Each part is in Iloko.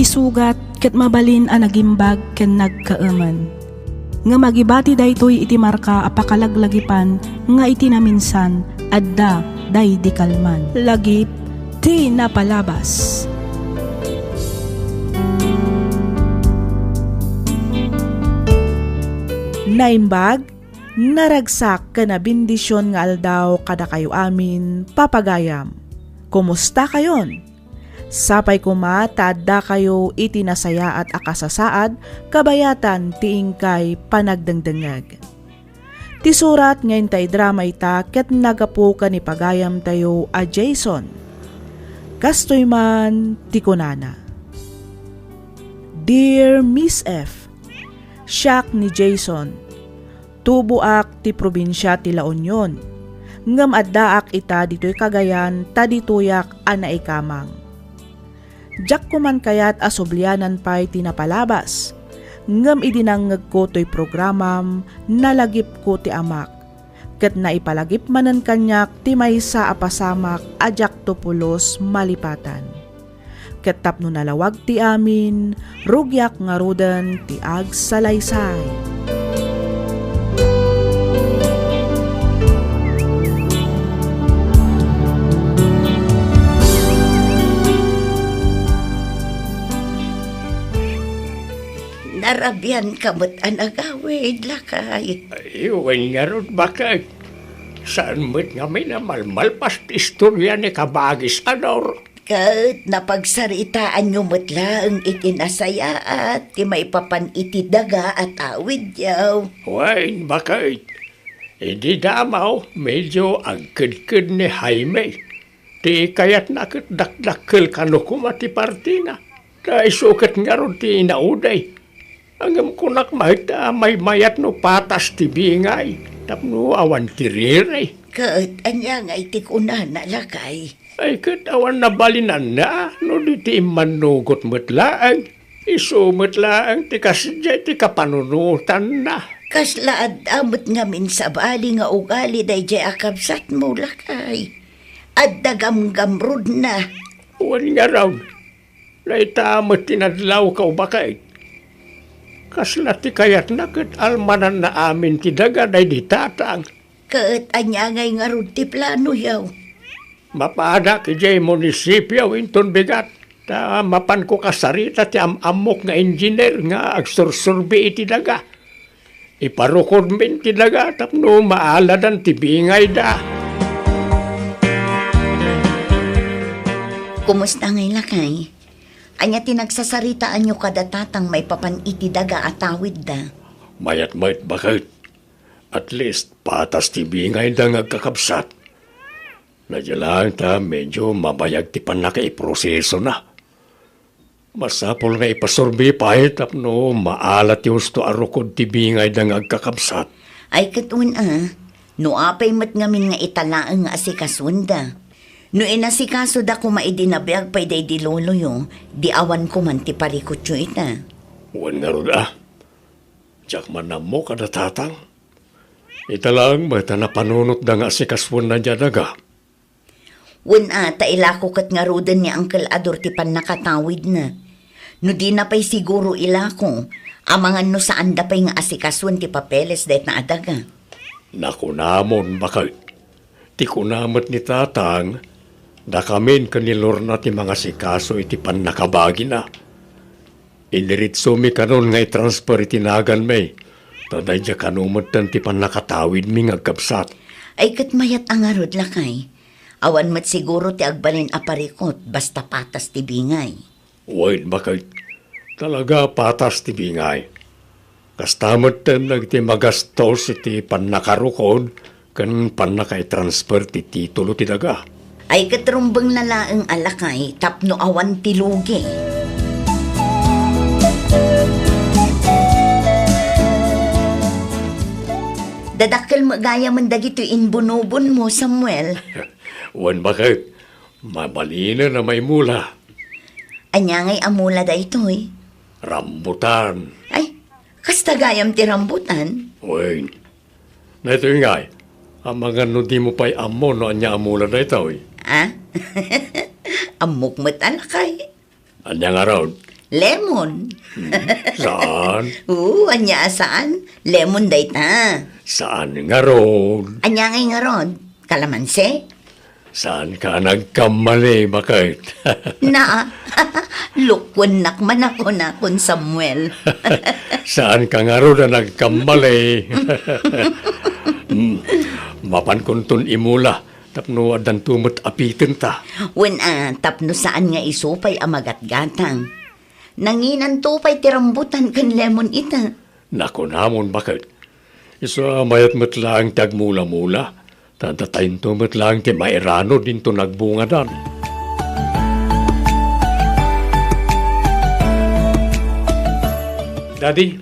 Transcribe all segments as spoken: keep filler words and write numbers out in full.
sugat ket mabalin a nagimbag ken nagkaemen. Ngem agibati daytoy iti marka a pakalaglagipan nga iti naminsan, adda daydi kalman. Lagip ti napalabas. Naimbag, naragsak ken nabendision nga aldaw kadakayo amin, papagayam. Kumusta kayon? Sapay koma ta addakayo iti nasayaat a kasasaad kabayatan ti inkay panagdengdengngeg. Ti surat nga inta idrama ita ket nagapu ken ni pagayamtayo a Jason. Kastoy man ti kunana, "Dear Miss F, siak ni Jason. Tuboak ti probinsia ti La Union, ngem addaak ita ditoy Cagayan ta ditoyak a naikamang. Diak koman kayat a sublianan pay ti napalabas, ngem idi nangngegko toy programam, nalagipko ti amak, ket naipalagip manen kaniak ti maysa a pasamak a diakto pulos malipatan. Ket tapno nalawag ti amin, rugiak ngaruden ti agsalaysay." Narabian ka met a nagawid, lakay. Ay, wen ngarud, baket. Saan met ngamin a malmalpas ti istoria ni Kabagis Anor. Ket napagsaritaanyo met laeng iti nasayaat ti maipapan iti daga a tawidyo. Wen, baket. Idi damaw, medyo agkedked ni Jaime. Ti kayatna ket dakdakkel kano koma ti partina. Ta isu ket ngarud ti inaudi. Ngem kunak met a maymayat no patas ti bingay tapno awan ti riri. Ket ania ngay ti kunana, lakay? Ay, ket awan nabalinanna no di ti immannugot met laeng. Isu met laeng ti kasdiay ti kapanunotanna. Kasla adda met ngamin sabali nga ugali daydiay a kabsatmo, lakay. Adda gamgamrudna. Wen ngarud, dayta met ti nadlawko, baket. Kasla ti kayatna ket almananna amin ti daga daydi tatang. Ket ania ngay ngarud ti planoyo? Mapadak idiay munisipio inton bigat, ta mapanko kasarita ti am-ammok nga engineer nga agsursurbi iti daga. Iparukodmin ti daga tapno maaladan ti bingayda. Kumusta ngay, lakay? Ania ti nagsasaritaanyo kada tatang maipapan iti daga a tawidda? Mayat met, baket. At least, patas ti bingayda nga agkakabsat. Nadia laeng ta medyo mabayag ti pannakaiprosesona. Masapul nga ipasurbi pay tapno maala ti husto a rukod ti bingayda nga agkakabsat. Ay, ket wen a, no apay met ngamin nga ita laeng nga asikasuenda. No inasikasoda koma idi nabiag pay daydi loloyo, di awan koman ti parikutyo ita. Wen ngarud a, diak man ammo kada tatang. Ita laeng met a napanunotda nga asikasuenna diay daga. Wen a, ta ilako ket ngaruden ni Uncle Ador ti pannakatawidna. No dina pay siguro ilako, amangan no saanda pay nga asikasuen ti papeles dayta a daga. Nakunamon, baket. Ti kuna met ni Tatang, dakamin ken ni Lorna ti mangasikaso iti pannakabagina. Indiretsomi kanon nga i-transfer iti naganmi, ta daydiay kano metten ti pannakatawidmi nga agkabsat. Ay, ket mayat a ngarud, lakay. Awan met siguro ti agbalin a parikut, basta patas ti bingay. Wen, baket. Talaga patas ti bingay. Kasta metten dagiti magastos iti pannakarukod ken pannakaitransfer ti titulo ti daga. Ay, ket rumbengna laeng a lakay tapno awan ti lugi. Dadakkel met gayamen dagitoy imbunobonmo, Samuel. Wen, baket. Mabalinen a maimula. Ania ngay a mula daytoy? Rambutan. Ay, kasta gayam ti rambutan? Wen. Daytoy ngay, amangan no dimo pay ammo no ania a mula daytoy. Ah? Ammok met a lakay. Ania ngarud? Lemon. Hmm, saan? Oo, ania a saan? Lemon dayta. Saan ngarud? Ania ngay ngarud? Kalamansi? Saanka a nagkamali, baket? Na, lukuennak man a kunakon, Samuel. Saanka ngarud a nagkamali. Hmm, mapankonton imula tapno addanto met apitenta. Wen a, tapno saan nga isu pay a magatgatang. Nanginanto pay ti rambutan ken lemon ita. Nakunamon, baket. Isu a mayat met laeng ti agmulamula, ta dataynto met laeng ti mairanod inton agbungadan. Daddy,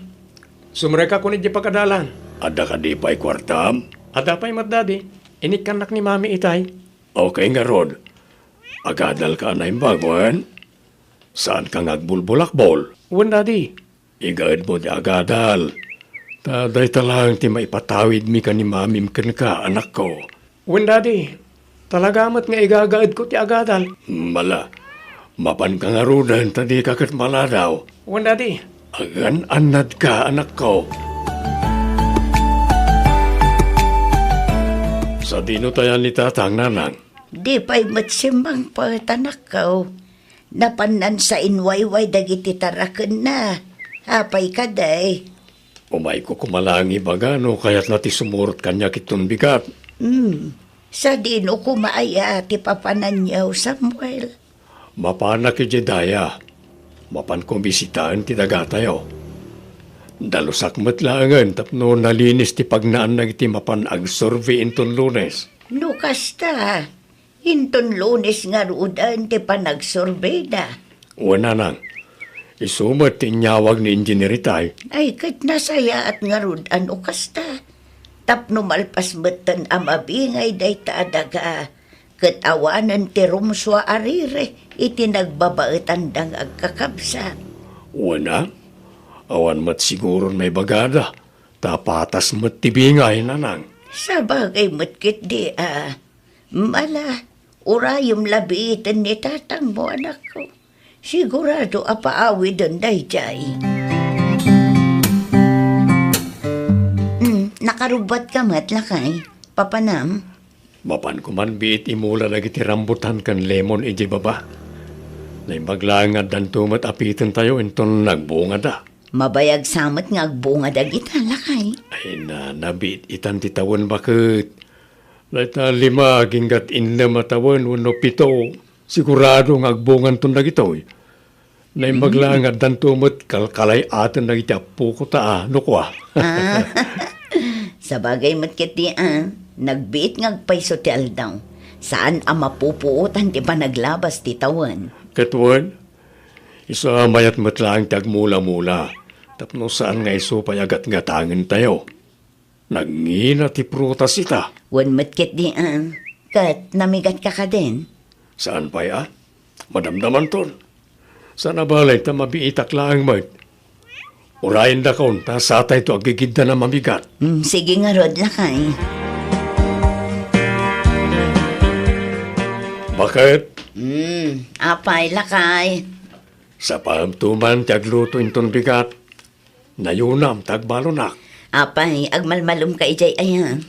sumrekka kon idiay pagadalan. Adda kadi pay kuartam? Adda pay met, Daddy. Inikkannak ni Mami itay. Okay ngarud. Agadalka a naimbag, wen? Saanka nga agbulbulakbol? Wen, Daddy. Igaedmo ti agadal. Ta dayta laeng ti maipatawidmi ken ni Mamim kenka, anakko. Wen, Daddy. Talaga met nga igagaedko ti agadal. Mala, mapanka ngaruden ta dika ket maladaw. Wen, Daddy. Agan-annadka, anakko. Sadino tayan ni Tatang, Nanang? Di pay met simmangpet, anakko. Napannan sainwayway dagiti tarakenna. Apay kadi? Umayko koma laeng ibaga no kayatna ti sumurot kaniak iton bigat. Hmm. Sadino koma aya ti papananyo, Samuel? Mapanak idiay daya. Mapanko bisitaen ti dagatayo. Dalusak met laengen tapno nalinis ti pagnaan dagiti mapan agsurvey inton Lunes. No kasta, inton Lunes ngaruden ti panagsurbeyda. Wen, Nanang, isu met ti inyawag ni Engineer itay. Ay, ket nasayaat ngarud a no kasta. Tapno malpas metten a mabingay dayta a daga, ket awanen ti rumsua a riri iti nagbabaetanda nga agkakabsat. Wen a, awan met siguron maibagada, ta patas met ti bingay, Nanang. Sabagay met ketdi a. Mala, urayem la biiten ni tatangmo, anakko. Sigurado a paawiden daydiay. Hmm, nakarubbuatka met, lakay. Papanam? Mapanko man biit imula dagiti rambutan ken lemon idiay baba. Naimbag laeng nga addanto met apitentayo inton nagbungada. Mabayag sa met nga agbunga dagita, lakay. Ay na, nabiit-itan ti tawen, baket. Dayta lima aginggat innem a tawen wenno pito, sigurado nga agbunganton dagitoy. Naimbag Mm. laeng addanto met kalkalay-aten dagiti appoko ta, a, no kua. Ah, sabagay met ketdi a, nagbiit nga agpayso ti aldaw. Saan a mapupuotan ti panaglabas ti tawen. Ket wen, isu a mayat met laeng ti agmula-mula, tapno saan nga isu pay a gatgatangentayo. Nangina ti prutas ita. Wen met ketdi a, ket namigatka kadin? Saan pay a? Madamdamanton. Saan a bale ta mabiitak laeng met. Urayendakon ta satayto aggigiddan a mamigat. Hmm, sige ngarud, lakay. Baket? Hmm, apay, lakay? Sapaemto man ti agluto inton bigat. Nayunam ta agbalunak. Apay, agmalmalumka idiay aya?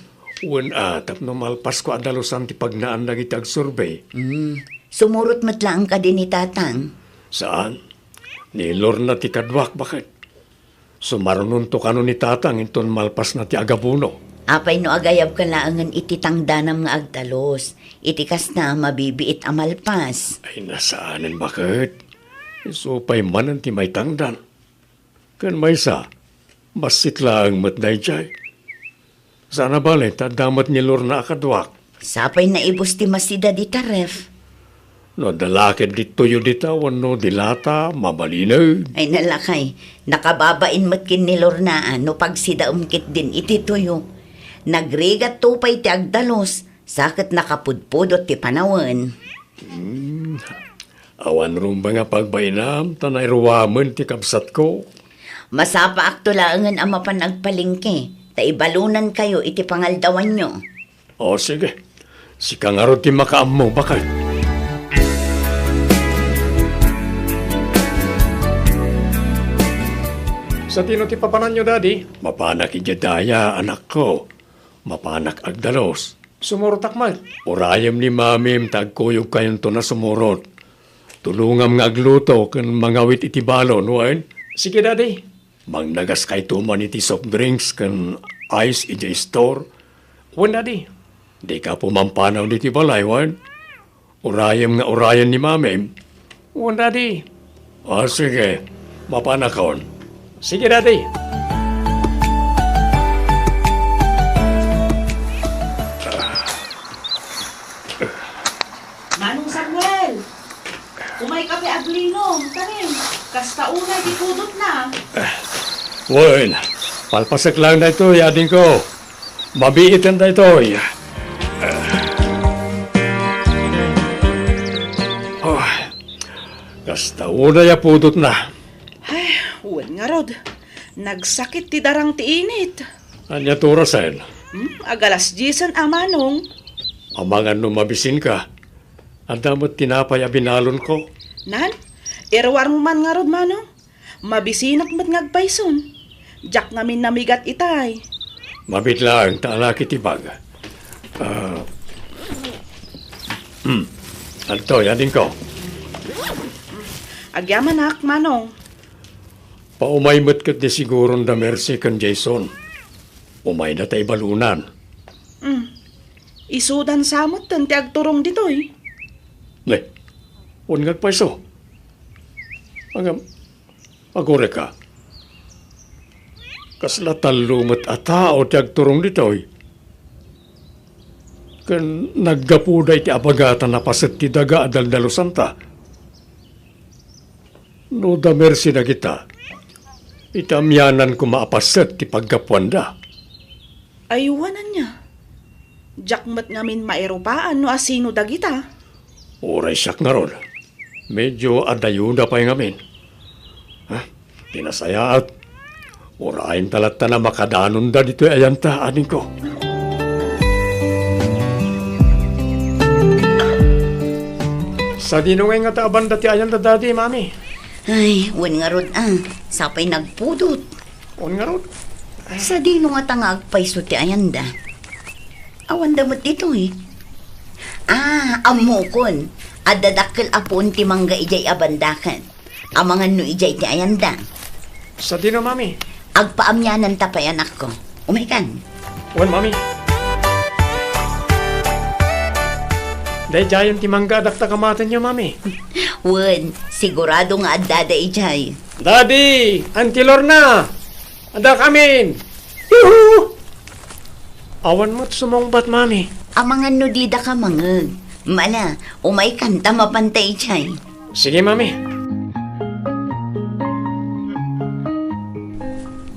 Wen a, tapno malpasko a dalusan ti pagnaan dagiti agsurvey. Hmm. Sumurot met laeng kadi ni Tatang? Saan. Ni Lorna ti kaduak, baket. Sumarunonto kano ni Tatang inton malpasna ti agabuno. Apay no agayabka laengen iti tangdanam nga agdalus? Iti kasta, mabibiit a malpas. Ay, nasaanen, baket. Isu pay manen ti maitangdan. Ken maysa, bassit laeng met daydiay. Saan a bale ta adda met ni Lorna a kaduak. Sapay naibus ti masida dita ref. No adda la ketdi tuyo dita wenno dilata, mabalinen. Ay, nalakay, nakababain met ken ni Lorna a no pagsidaem ketdin iti tuyo. Nagrigatto pay ti agdalus, sa ket nakapudpudot ti panawen. Hmm. Awan rumbeng a pagbainam ta nairuamen ti kabsatko. Masapaakto laengen a mapan agpalengke, ta ibalonankayo iti pangaldawanyo. O, sige. Sika ngarud ti makaammo, baket. Sadino ti papananyo, Daddy? Mapanak idiay daya, anakko. Mapanak agdalus. Sumurotak met. Urayem ni Mamim ta agkuyogkayonto a sumurot. Tulongam nga agluto ken mangawit iti balon, wen? Sige, Daddy. Mangnagas kayto man iti soft drinks ken ice idiay store. Wen, Daddy. Dika pumampanaw ditoy balay, wen? Urayem nga urayen ni Mamim. Wen, Daddy. Ah, sige. Mapanakon. Sige, Daddy. Manong Samuel! Umayka pay aglinom, tanem. Kasta unay ti pudotna. Wen, palpasek laeng daytoy, adingko. Mabiiten daytoy. Oh, kasta unay a pudotna. Ay, wen ngarud. Nagsakit ti darang ti init. Ania ti orasen? Hmm, agalas diesen a, Manong. Amangan no mabisinka. Adda met tinapay a binalonko. Nan, iruarmo man ngarud, Manong. Mabisinak met nga agpayson. Diak ngamin namigat itay. Mabiit laeng ta alaki ti bag. Ah, hmm. Adtoy, adingko. Agyamanak, Manong. Paumay met ket ni siguron da Mercy ken Jason. Umayda ta ibalunan. Hmm. Isudan sa metten ti agturong ditoy. Ne, wen nga agpayso. Ngem, agurayka. Kasla tallo met a tao ti agturong ditoy. Ken naggapuda iti abagatan a paset ti daga a daldalusanta. No da Mercy dagita, ita amianan koma a paset ti paggapuanda. Ay, wen ania? Diak met ngamin mairupaan no asino dagita. Uray siak ngarud. Medyo adayoda pay ngamin. Ha? Ti nasayaat, urayenta latta a makadanonda ditoy ayanta, adingko. Sadino ngay ngata a banda ti ayanda, Daddy, Mami? Ay, wen ngarud a, sapay nagpudot. Wen ngarud? Sadino ngata nga agpayso ti ayanda? Awanda met ditoy. Ah, ammokon. Adda dakkel a puon ti mangga idiay a banda ket. Amangan no idiay ti ayanda. Sadino, Mami? Agpaamiananta pay, anakko. Umaykan. Wen, Mami. Daydiayen ti mangga a dakta kamatenyo, Mami. Wen, sigurado nga addada idiay. Daddy, Auntie Lorna, addakamin. Yuhu! Awan met sumungbat, Mami. Amangan no didaka mangngeg. Mala, umaykan ta mapanta idiay. Sige, Mami.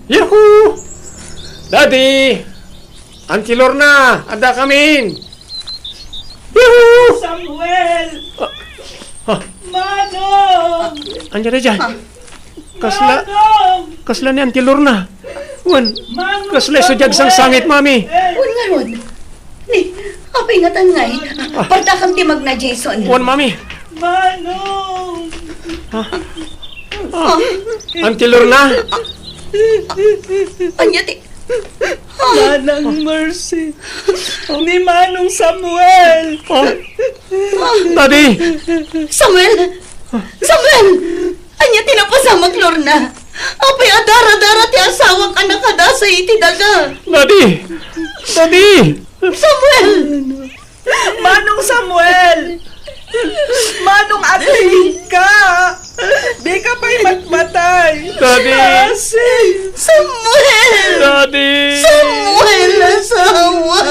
Yuhu! Daddy! Auntie Lorna, addakamin! Yuhu! Samuel! Ah, ah. Manong! Ania daydiay? Ah. Kasla, Manong! Kasla ni Auntie Lorna. Wen, Manong kasla isu diay Samuel! Agsangsangit, Mami. Wen ngarud. Ni, apay ngatan ngay? Ah. Partakam ti magna, Jason. Wen, Mami. Manong! Ah. Ah. Auntie Lorna? Ania ti, Nanang Mercy, ni Manong Samuel. Oh. Daddy! Samuel! Samuel! Ania ti napasamak, Lorna? Apay a dara-dara ti asawak a nakadasay iti daga? Daddy! Daddy! Samuel! Manong Samuel! Manong, agriingka! Dika pay matmatay! Daddy! Mercy! Samuel! Daddy! Samuel, asawa!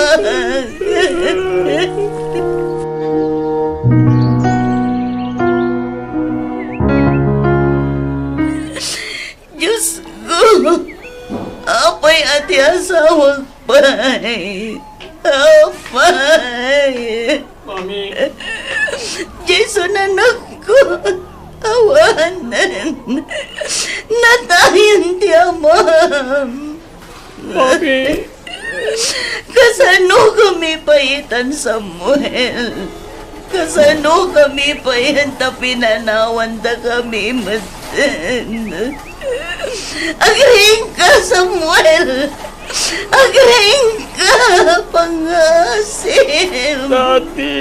Dios ko, apay a ti asawak pay? Apay? Mami. Jason, anakko, awanen. Natayen ti amam. Mami. Kasanokami pay itan, Samuel? Kasanokami pay ta pinanawantakami metten? Agriingka, Samuel! Agriingka, pangngaasim! Daddy!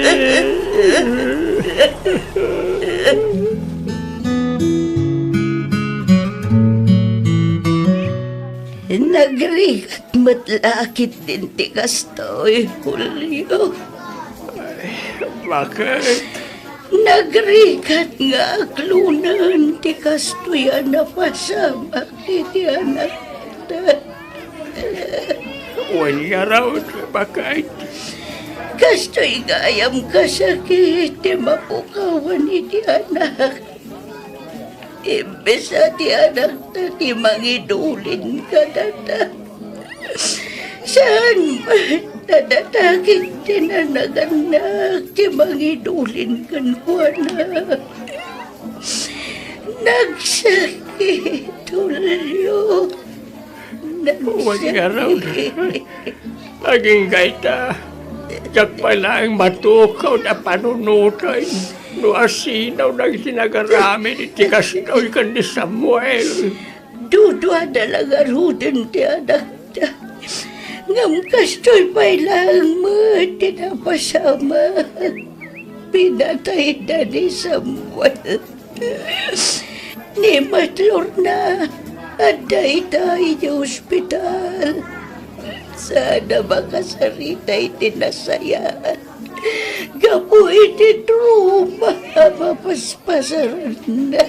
Nagrigat met la ketdin ti kastoy, Julio. Ay, bakit? Nagrigat nga aklonen ti kastoy a napasamak iti anakta. Wen ngarud, bakit? Kastoy gayam kasakit ti mapukawan iti anak. Imbes a ti anakta ti mangidulin kadata, saan met a data ket ti nanagannak ti mangidulin kenkuana. Nagsakit, Julio. Wen ngarud. Nagsakit. Agingga ita, diak pay laeng matukaw a panunoten no asino dagiti nagaramid iti kastoy ken ni Samuel. Duduada la ngaruden ti anakta. Ngem kastoy pay laeng met ti napasamak. Pinatayda ni Samuel. Ni Met Lorna, adda ita iti ospital. Saanna makasarita iti nasayaat gapu iti trauma a mapaspasaranna.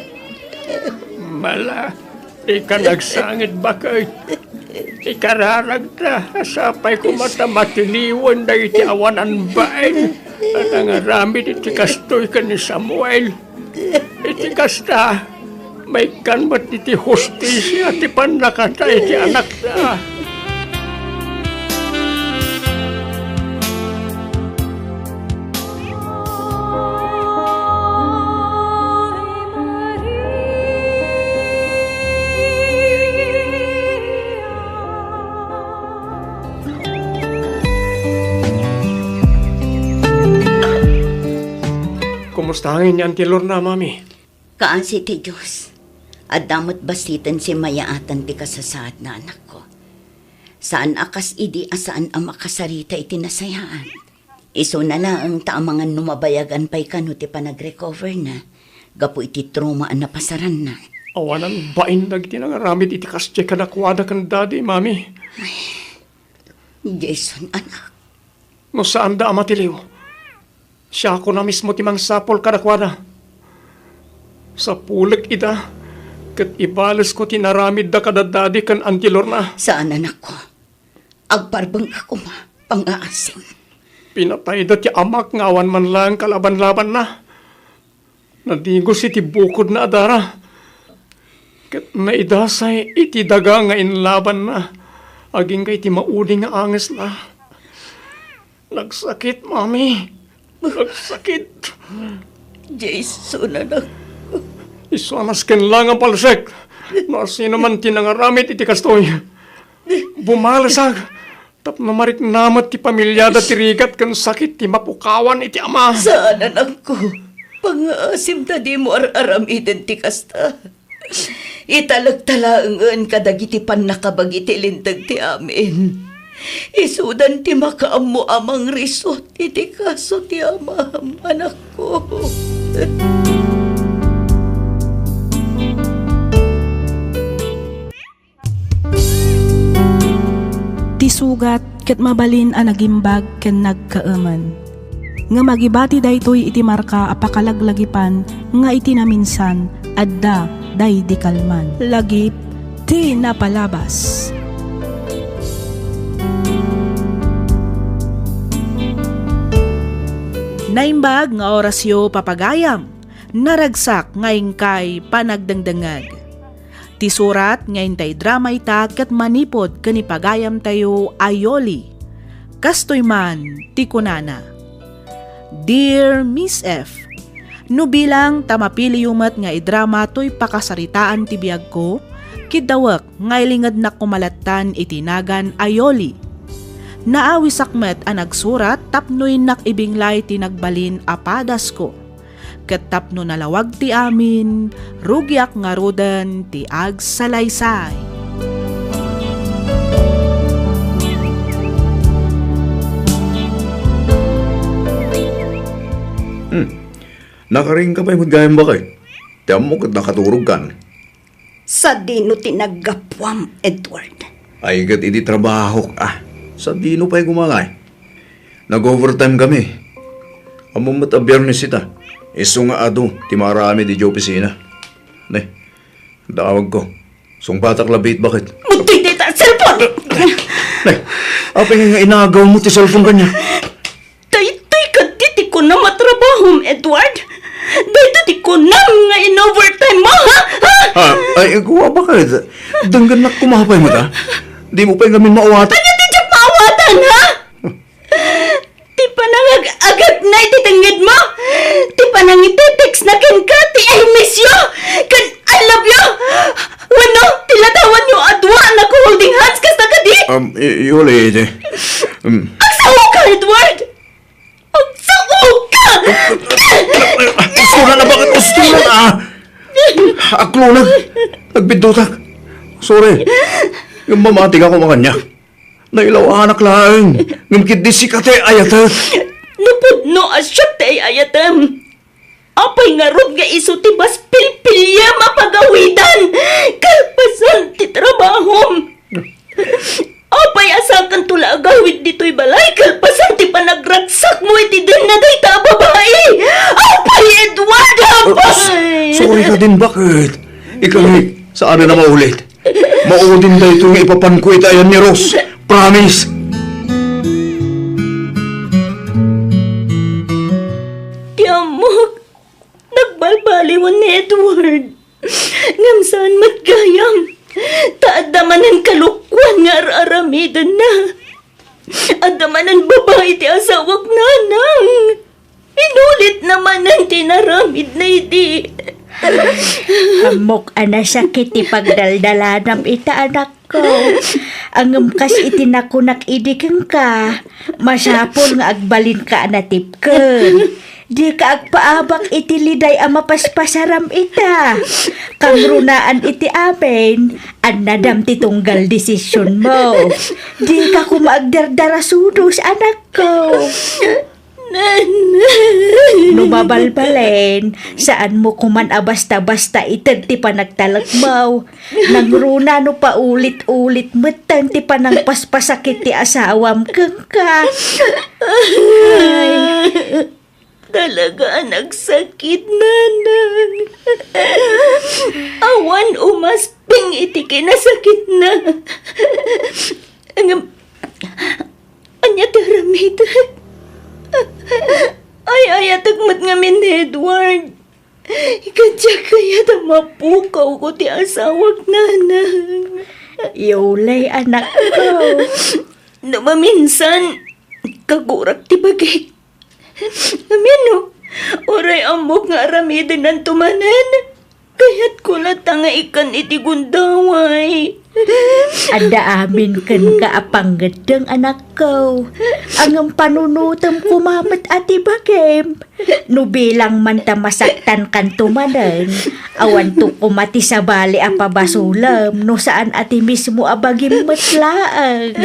Mala, dika nagsangit, bakit? Ikararagta, sapay koma ta matiliwen dagiti awanan bain a nangaramid iti kastoy ken ni Samuel. Iti kasta, maikkan met iti hustisia ti pannakatay ti anakta. Kumusta ngayen ni Auntie Lorna, Mami? Kaasi ti Dios. Adda met basiten simmayaatan ti kasasaadna, anakko. Saan a kas idi a saan a makasarita iti nasayaat. Isuna laeng ta amangan no mabayagan pay kano ti panagrecoverna gapu iti trauma a napasaranna. Awanan bain dagiti nangaramid iti kasdiay kadakuada ken Daddy, Mami. Jason, anak. No saanda a matiliw, siakon a mismo ti mangsapul kadakuada. Sapulek ida, ket ibalesko ti inaramidda kada Daddy ken Auntie Lorna. Saan, anakko. Agparbeng ka koma, pangngaasim. Pinatayda ti amak nga awan man laeng kalaban-labanna. Nadigos iti bukodna a dara, ket naidasay iti daga nga inlabanna agingga iti maudi nga angesna. Nagsakit, Mami. Nagsakit. Jason, anak. Isu a nasken la nga palsek no asino man ti nangaramid iti kastoy. Bumalesak tapno marikna met ti pamiliada ti rigat ken sakit ti mapukawan iti ama. Saan, anakko. Pangngaasim ta dimo ar-aramiden ti kasta. Italekta laengen kadagiti pannakabagi ti linteg ti amin. Isudan ti makaammo a mangrisot iti kaso ti amam, anakko. Ti sugat ket mabalin a nagimbag ken nagkaemen. Ngem agibati daytoy iti marka a pakalaglagipan nga iti naminsan, adda daydi kalman. Lagip ti napalabas. Naimbag nga orasyo, papagayam. Naragsak nga inkay panagdengdengngeg. Ti surat nga intay drama ita ket manipud ken ni pagayamtayo a Yoli. Kastoy man ti kunana, Dear Miss F, no bilang ta mapiliyo met nga idrama toy pakasaritaan ti biagko, kiddawek nga ilingednak koma lattan iti nagan a Yoli. Naawisak met a nagsurat tapno innak ibinglay ti nagbalin a padasko. Ket tapno nalawag ti amin, rugiak ngaruden ti agsalaysay. Hmm. Nakaringka pay met gayam, baket. Ti ammok ket nakaturogkan. Sadino ti naggapuam, Edward? Ay, ket idi trabahok, ah. Sadino pay kumangay? Nag-overtime kami. Ammom met a Biyernes ita. Isu nga adu ti maaramid idiay opisina. Ne, dawagko. Sungbatak labi iti baket. Mudtoy dayta a cellphone! Ne, apay nga inagawmo ti cellphone kaniak? Daytoy kadi ti kunam a trabahom, Edward? Daytoy ti kunam nga in-overtime mo, ha? Ha? Ha? Ay, kua, baket? Denggennak koma pay met, a? Dimo pay ngamin maawatan? Ania ti diak maawatan, ha? Ti panangag-agatna iti tengngedmo? Ti panangititext na kenka ti I miss you ken I love you? Wenno, ti ladawanyo a dua a nag-holding hands kasta kadi? Um, y-, Yuli, iti, um, Agsaoka, Edward! Agsaoka! Ustolan a, baket? Ustolan a! Aklonag! Nagbiddutak! Sorry. Ngem mamatigak koma kaniak. Nailawanak laeng. Ngem ketdi sika ti ay-ayatek. No pudno a siak ti ay-ayatem, apay ngarud nga isu ti mas pilpiliam a pagawidan kalpasan ti trabahom? Apay a sakanto la agawid ditoy balay kalpasan ti panagragsakmo iti denna dayta a babai? Apay, Edward, apay! Uh, s-, sorry kadin, baket? Ikaw, saan na maulit. Maudin daytoy nga ipapanko iti ayan ni Rose. Promise! Ti ammok, nagbalbaliwen ni Edward. Ngem saan met gayam, ta adda manen kalokuan nga ar-aramidenna. Adda manen babai ti asawak, nanang. Inulitna manen ti inaramidna idi. Ammok a nasakit ti pagdaldalanam ita, anakko. Ngem kas iti nakunak idi kenka, masapul nga agbalinka a natipken. Dika agpaabak iti liday a mapaspasaram ita. Kangrunaan iti amin, annadam ti tunggal desisionmo. Dika koma agdardarasudos, anakko. Nanang. No mabalbalen, saanmo koman a basta-basta ited ti panagtalekmo. Nangruna no paulit-ulit metten ti panangpaspasakit ti asawam kenka. Ay. Talaga a nagsakit, nanang. Awan umasping iti kinasakitna. Ngem, ania ti aramidek? Ay-ayatek met ngamin ni Edward. Ket diak kayat a mapukawko ti asawak, nanang. Yuli, anakko. No maminsan, kagurak ti bagik. Amino, uray ammok nga aramidenanto manen, kayatko latta nga ikkan iti gundaway. Adda amin kenka a pangngeddeng, anakko. Ngem panunotem koma met a ti bagim. No bilang man ta masaktankanto manen, awanto koma ti sabali a pabasolem no saan a ti mismo a bagim met laeng.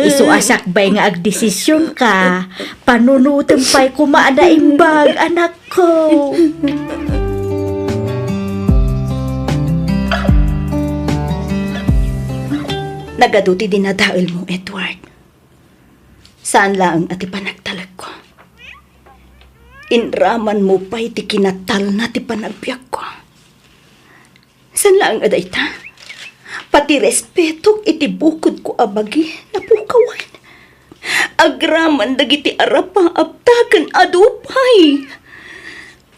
Isu a sakbay nga agdesisionka, panunotem pay koma a naimbag, anakko. Nagadu ti dinadaelmo, Edward. Saan laeng a ti panagtalekko. Inramanmo pay ti kinatalna ti panagbiagko. Saan laeng a dayta, pati respetok iti bukodko a bagi napukawan. Agraman dagiti arapaapta ken adu pay.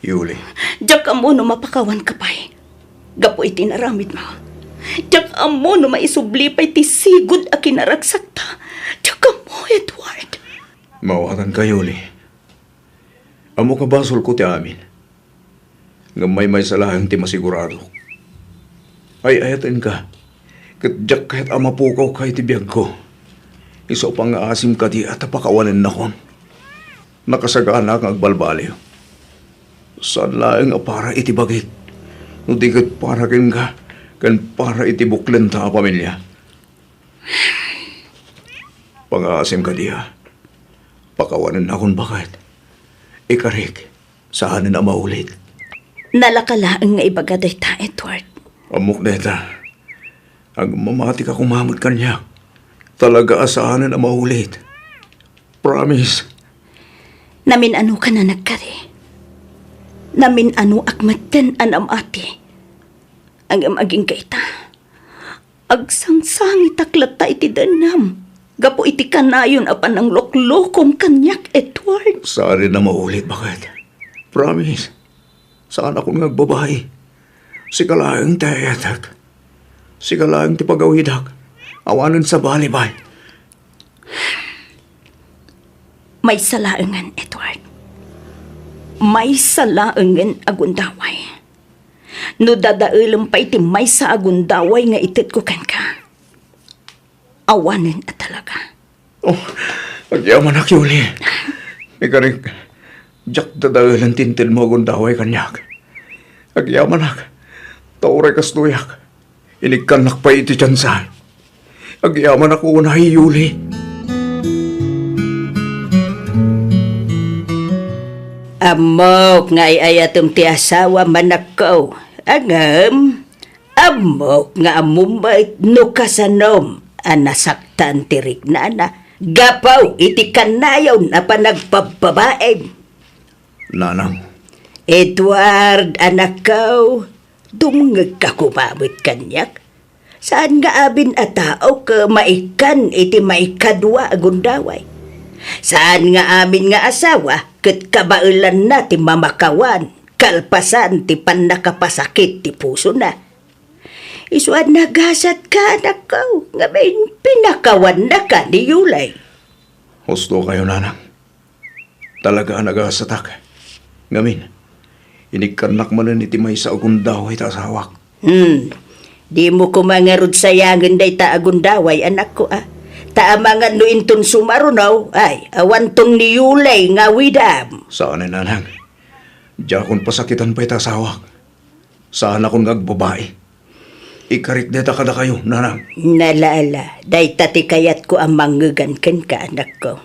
Yuli. Diak ammo no mapakawanka pay gapu iti inaramidmo. Diak ammo no maisubli pay ti sigud a kinaragsakta. Diak ammo, Edward. Maawatanka, Yuli. Ammok a basolko ti amin. Ngem maymaysa laeng ti masiguradok. Ay-ayatenka, ket diak kayat a mapukawka iti biagko. Isu a pangngaasim kadi a ta pakawanennakon. Nakasagana nga agbalbaliw. Saan laeng a para iti bagik, no di ket para kenka ken para iti buklenta a pamilia. Pangaasim kadi a. Pakawanennakon baket. Ikarik, saanen a maulit. Nalaka laeng nga ibaga dayta, Edward. Ammok dayta. Agmamatika koma met kaniak. Talaga a saanen a maulit. Promise. Namin-anokan a nagkari. Namin-anoak metten a namati. Ngem agingga ita, agsangsangitak latta iti dennem gapu iti kanayon a panangloklokom kaniak, Edward. Saanen a maulit, baket. Promise. Saanakon nga agbabai. Sika laeng ti ay-ayatek. Sika laeng ti pagawidak. Awanen sabali, bay. Maysa laengen, Edward. Maysa laengen a gundaway. No dadaelem pay ti maysa a gundaway nga itedko kenka, awanen a talaga. Oh, agyamanak, Yuli. Ikarik, diak dadaelen ti intedmo a gundaway kaniak. Agyamanak, ta uray kastoyak, inikkannak pay iti tiansa. Agyamanak unay, Yuli. Ammok nga ay-ayatem ti asawam, anakko. Ngem, ammok nga ammom met no kasanom a nasaktan ti riknana gapu iti kanayon a panagpabbabaim. Nanang. Edward, anakko, dumngegka koma met kaniak. Saan nga amin a tao ket maikkan iti maikadua a gundaway. Saan nga amin nga asawa ket kabaelanna ti mamakawan kalpasan ti pannakapasakit ti pusona. Isu a nagasatka, anakko, ngamin pinakawannaka ni Yulay. Husto kayo, nanang. Talaga a nagasatak. Ngamin, inikkannak manen iti maysa a gundaway ta asawak. Hmm. Dimo koma ngarud sayangen dayta a gundaway, anakko, a. Ta amangan no inton sumaruno, ay, awanton ni Yulay nga awidam. Saan, nanang. Diakon pasakitan pay ta asawak. Saanakon nga agbabai. Ikarik dayta kadakayo, nanang. Ala, ala, dayta ti kayatko a mangngegan kenka, anakko.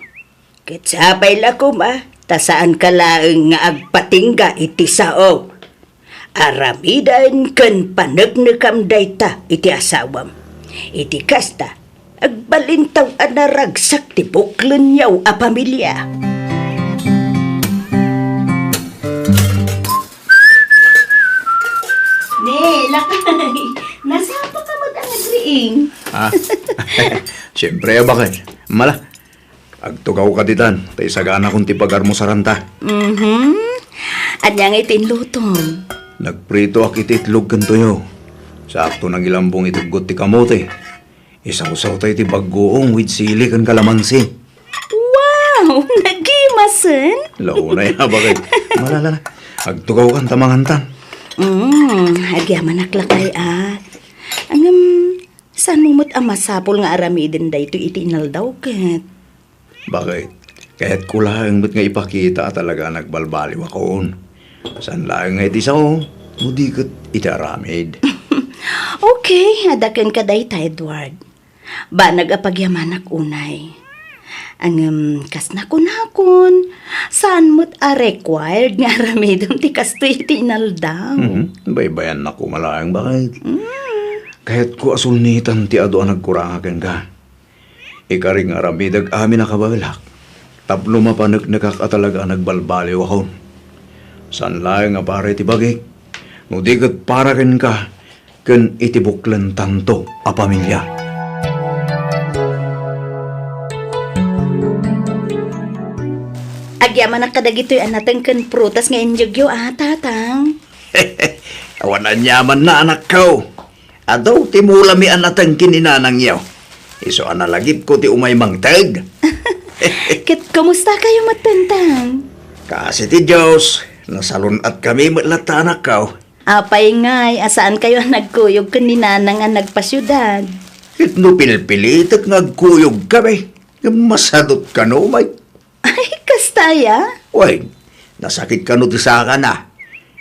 Ket sapay la koma, ta saanka laeng nga agpatingga iti sao. Aramiden ken paneknekam dayta iti asawam. Iti kasta, agbalintaw a naragsak ti buklenyo a pamilia. Ne, lakay. Nasapa ka met a nagriing. Ah, siyempre, a, baket. Mala, agtugawka ditan, ta isaganakon ti pagarmusaranta. Mhm. Ania nga iti inlutom? Nagpritoak iti itlog ken tuyo. Sakto nangilambong ituggot ti kamote. Isawsawta iti bagoong with sili ken kalamansi. Wow! Nagimasen? Launay a bagay. Malala na. Agtugawkan ta mangantan. Mm, agyamanak lakay, a. Ngem, saanmo met a masapul nga aramiden daytoy iti inaldaw ket? Baket, kayatko laeng met nga ipakita a talaga a nagbalbaliwakon. Saan laeng nga iti sao, no di ket iti aramid. Okay, adda kenka dayta, Edward. Banag a pagyamanak unay. Ngem, kas nakunakon, saan met a required nga aramidem ti kastoy iti inaldaw. Mhm. Baybayannak koma laeng, baket. Mm. Kayatko a sulnitan ti adu a nagkuranga kenka. Ikarik nga aramidek amin a kabaelak, tapno mapaneknekak a talaga a nagbalbaliwakon. Saan laeng a para iti bagik, no di ket para kenka ken iti buklentanto a pamilia. Agyamanak kadagitoy a nateng ken prutas nga inyegyo, a, Tatang. Awan aniamanna, anakko. Adu ti mulami a nateng ken ni nanangyo. Isu a nalagipko ti umay mangted. Ket kumusta kayo met, Tatang? Kas iti Dios, nasalun-atkami met latta, anakko. Apay ngay a saan kayo a nagkuyog ken ni nanang a nagpasiudad? Ket no pilpilitek nga agkuyogkami, ngem masadut kano met. Ay, kasta ta aya? Wen, nasakit kano ti sakana.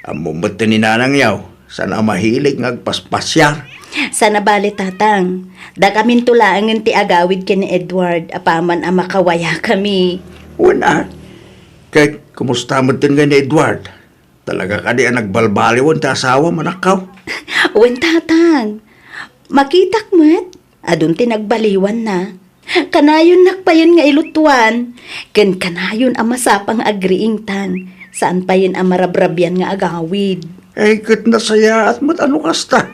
Ammom met ti ni nanangyo, saan a mahilig nga agpaspasiar. Saan a bale, Tatang. Dakaminto laengen ti agawid ken ni Edward, apaman a makawayakami. Wen a, ket kumusta met ngay ni Edward? Talaga kadi a nagbaliwan ti asawam, anakko? Wen, Tatang. Makitak met, adun ti nagbaliwanna. Kanayonnak payen nga ilutuan, ken kanayon a masapa nga agriingtan, saan payen a marabrabian nga agawid. Ay, ket nasayaat met a no kasta.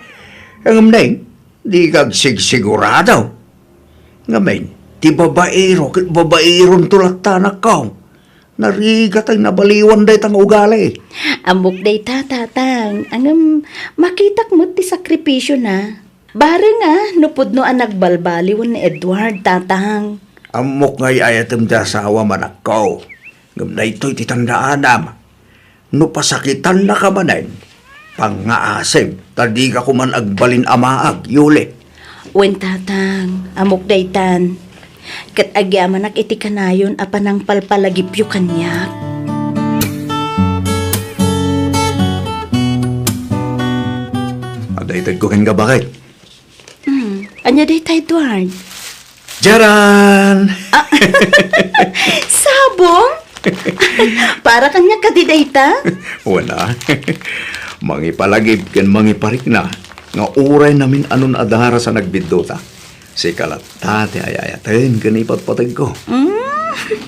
Ngem nay, dika agsigsigurado. Ngamin, ti babaero ket babaeronto latta, anakko. Narigat a nabaliwan dayta nga ugali. Ammok dayta, Tatang. Ngem, makitak met ti sakripisiona. Bareng a, no pudno a nagbalbaliwen ni Edward, Tatang. Ammok nga ay-ayatem ti asawam, anakko. Ngem daytoy ti tandaanam. No pasakitannaka manen, pangngaasim, ta dika koma agbalin a maag, Yuli. Wen, Tatang, ammok daytan. Ket agyamanak iti kanayon a panangpalpalagipyo kaniak. Adda itedko kenka, baket. Hmm, ania dayta, Edward? Jaran! Ah, sabong? Para kaniak kadi dayta? Wen a. Mangipalagip ken mangiparikna nga uray namin-anon a daras a nagbiddota. Sika latta ti ay-ayaten ken ipatpategko. Mm.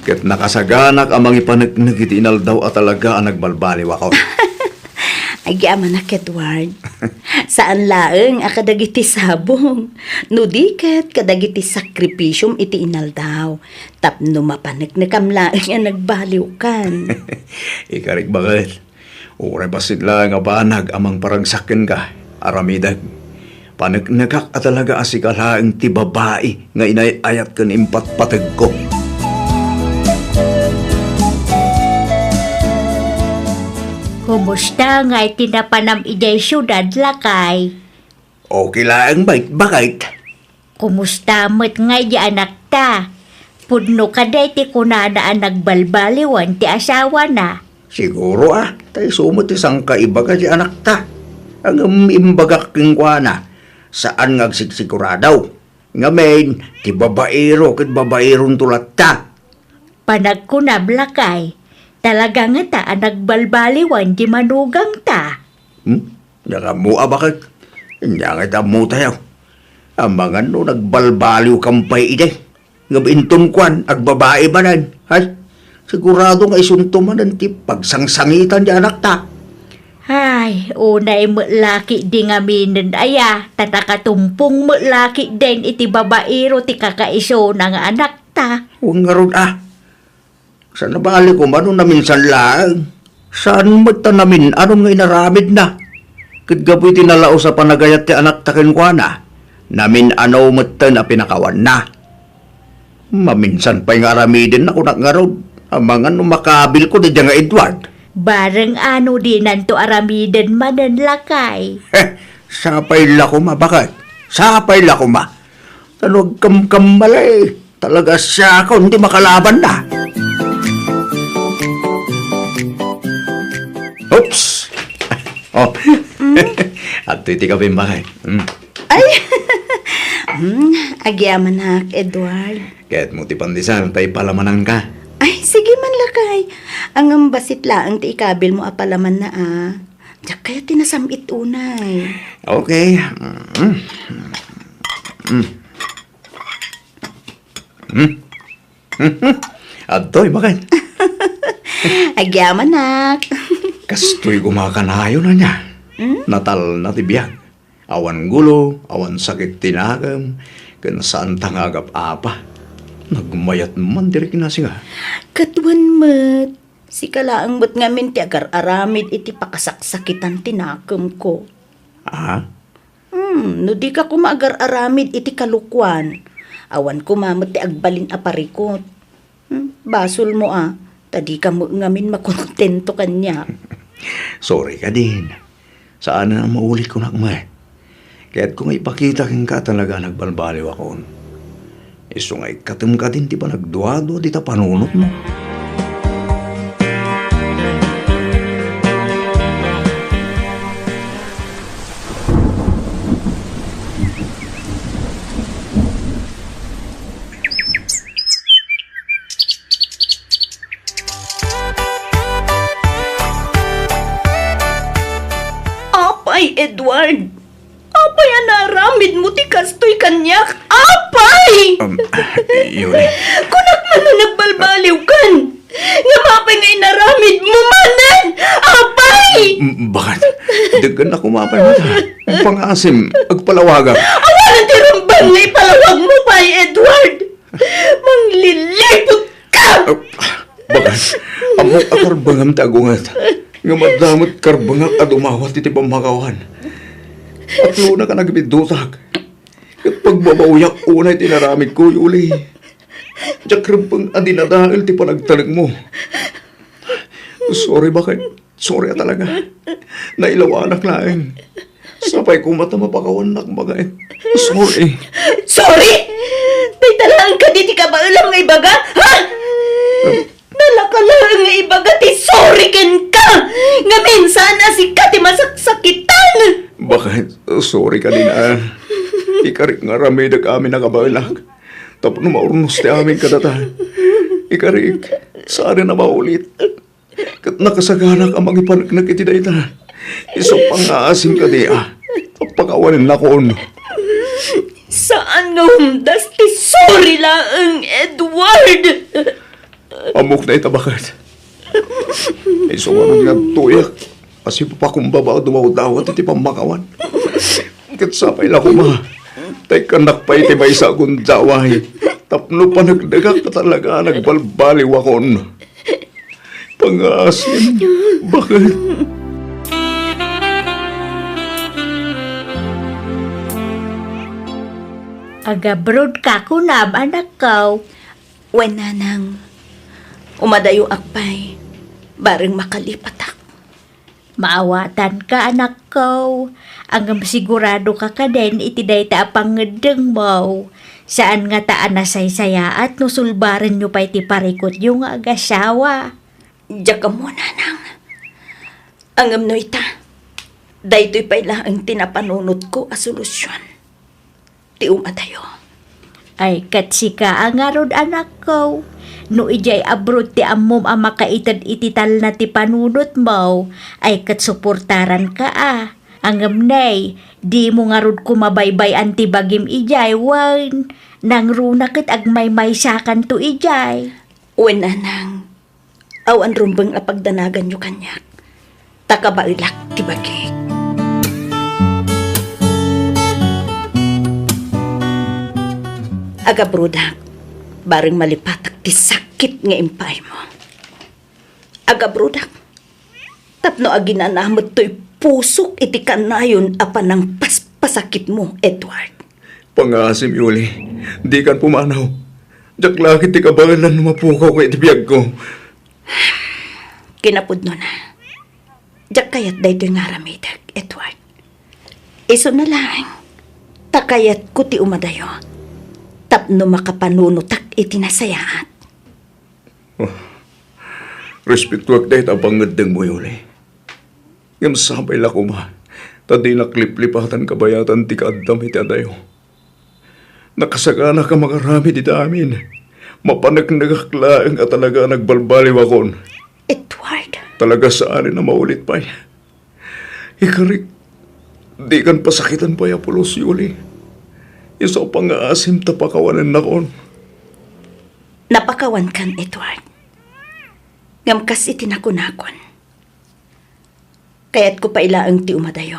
Ket nakasaganak a mangipaneknek iti inaldaw a talaga a nagbalbaliwakon. Agyamanak, Edward. Saan laeng a kadagiti sabong, no di ket kadagiti sakripisiom iti inaldaw, tapno mapaneknekam laeng a nagbaliwkan. Ikarik, baket. Uray bassit laeng a banag a mangparagsak kenka, aramidek. Paneknekak a talaga a sika laeng ti babai nga inay-ayat ken impatpategko. Kumusta ngay ti napanam idiay siudad, lakay? Okay laeng, bay-, baket. Kumusta met ngay di anakta? Pudno kadi ti kunana a nagbalbaliwan ti asawana? Siguro a, ta isu met ti sangkaibaga ti anakta. Ngem imbagak kenkuana, saan nga agsigsigurado. Ngamin, ti babaero ket babaeronto latta. Panagkunam, lakay, talaga ngata a nagbalbaliwan ti manugangta? Hmm? Diak ammo a, baket. Ania ngay ti ammotayo? Amangan no nagbalbaliwkam pay idi. Ngem inton kuan, agbabai manen. Ay, sigurado nga isunto manen ti pagsangsangitan ti anakta. Ay, unay met la ketdi ngaminen aya, ta nakatumpong met la ketdin iti babaero ti kakaisuna nga anakta. Wen ngarud a. Saan a bale koma no naminsan laeng. Saan met ta namin-anon nga inaramidna. Ket gapu iti nalaus a panagayat ti anakta kenkuana, namin-ano metten a pinakawanna. Maminsan pay nga aramidenna, kunak ngarud, amangan no makabilko daydiay nga Edward. Bareng a no dinanto aramiden manen, lakay. Heh, sapay la koma, baket. Sapay la koma. Ta no agkamkammalay, talaga siakon ti makalabanna. Oops! Oh. Mm. Adtoy ti kabim, baket. Mm. Ay! Mm, agyamanak, Edward. Kayatmo ti pandesal, ta ipalamananka? Ay, sige man, lakay. Ngem bassit laeng ti ikabilmo a palamanna, a. Diak kayat ti nasam-it unay. Okay. Mm. Mm. Hmm? Adtoy, baket. Agyamanak. Kastoy koma kanayon ania. Hmm? Natalna ti biag. Awan gulo, awan sakit ti nakem, ken saanta nga agap-apa. Nagmayat man ti riknasi nga. Ket wen met, sika laeng met ngamin ti agar-aramid iti pakasaksakitan ti nakemko. Ah? Hmm, no dika koma agar-aramid iti kalokuan, awan koma met ti agbalin a parikut. Hmm, basolmo a, ta dika met ngamin makontento kaniak. Sorry kadin. Saan a maulitko, nak, met. Kayatko nga ipakita kenka talaga a nagbalbaliwakon. Isu nga ikkatem kadin ti panagduadua dita panunotmo. Edward, apay a naaramidmo ti kastoy kaniak? Apay! Um, Yuli. Kunak man a nagbalbaliwkan. Ngem apay nga inaramidmo manen? Apay! M-, bakit? Daggan ako mapay mo ta. Pangaasim, agpalawagak. Awanen ti rumbeng nga ipalawagmo pay, Edward! Mangliliput ka! Ah, bagas, ammok a karbengam ti agunget. Nga madamot karbengak a dumawat iti pammakawan. Aklona ka nagbidutak. Ket pagbabawiak unay ti inaramidko, Yuli. Diak rumbeng a dinadael ti panagtalekmo. Sorry, baket. Sorry a talaga. Nailawanak laeng. Sapay koma ta mapakawannak, baket. Sorry. Sorry? Dayta laeng kadi ti kabaelam nga ibaga? Ha? Nalaka laeng nga ibaga ti sorry kenka. Ngamin, saan a sika ti masaksakitan. Baket, sorry kadi a. Ikarik nga aramidek amin a kabaelak. Tapno maurnos ti amin kadata. Ikarik, saan a maulit. Ket nakasaganak a mangipaneknek iti dayta. Isu pangaasim kadi a. Pakawanennakon. Saan nga umdas ti sorry laeng, Edward? Ammok dayta, baket. Isu nga nagtuyak a sipapakumbaba a dumawdawat iti pammakawan. Ket sapay la koma, ta ikkannak pay ti maysa a gundaway tapno paneknekak ta talaga a nagbalbaliwakon. Pangaasim, baket. Agabrodka kunam, anakko? Wen, nanang. Umadayoak pay, bareng makalipatak. Maawatanka, anakko. Ngem siguradoka kadin iti dayta a pangngeddengmo. Saan ngata a nasaysayaat no sulbarenyo pay ti parikutyo nga agasawa. Diak ammo, nanang. Ngem no ita, daytoy pay laeng ti napanunotko a solusion. Ti umadayo. Ay, ket sika a ngarud, anakko. No idiay abroad ti ammom a makaited iti talna ti panunotmo, ay, ket suportaranka a. Ngem nay, dimo ngarud koma baybay-an ti bagim idiay, wen nangruna ket agmaymaysakanto idiay. Wen, nanang, awan rumbeng a pagdanaganyo kaniak, ta kabaelak ti bagik. Agabrodak, bareng malipatak ti sakit nga impaaymo. Agabrodak, tapno aginana met toy pusok iti kanayon a panangpaspasakitmo, Edward. Pangaasim, Yuli, dikan pumanaw. Diak la ket ti kabaelan no mapukaw nga iti biagko. Kinapudnona, diak kayat daytoy nga aramidek, Edward. Isuna laeng, ta kayatko ti umadayo, tapno makapanunotak iti nasayaat. Oh, respetoak dayta a pangngeddengmo, Yuli. Ngem sapay la koma, ta dinak liplipatan kabayatan ti kaaddam iti adayo. Nakasaganak a mangaramid iti amin. Mapaneknekak laeng a talaga a nagbalbaliwakon. Edward! Talaga saanen a maulit pay. Ikarik, dikan pasakiten pay a pulos, Yuli. Isu a pangaasim ta pakawanennakon. Napakawankan, Edward. Ngem kas iti nakunakon, kayatko pay laeng ti umadayo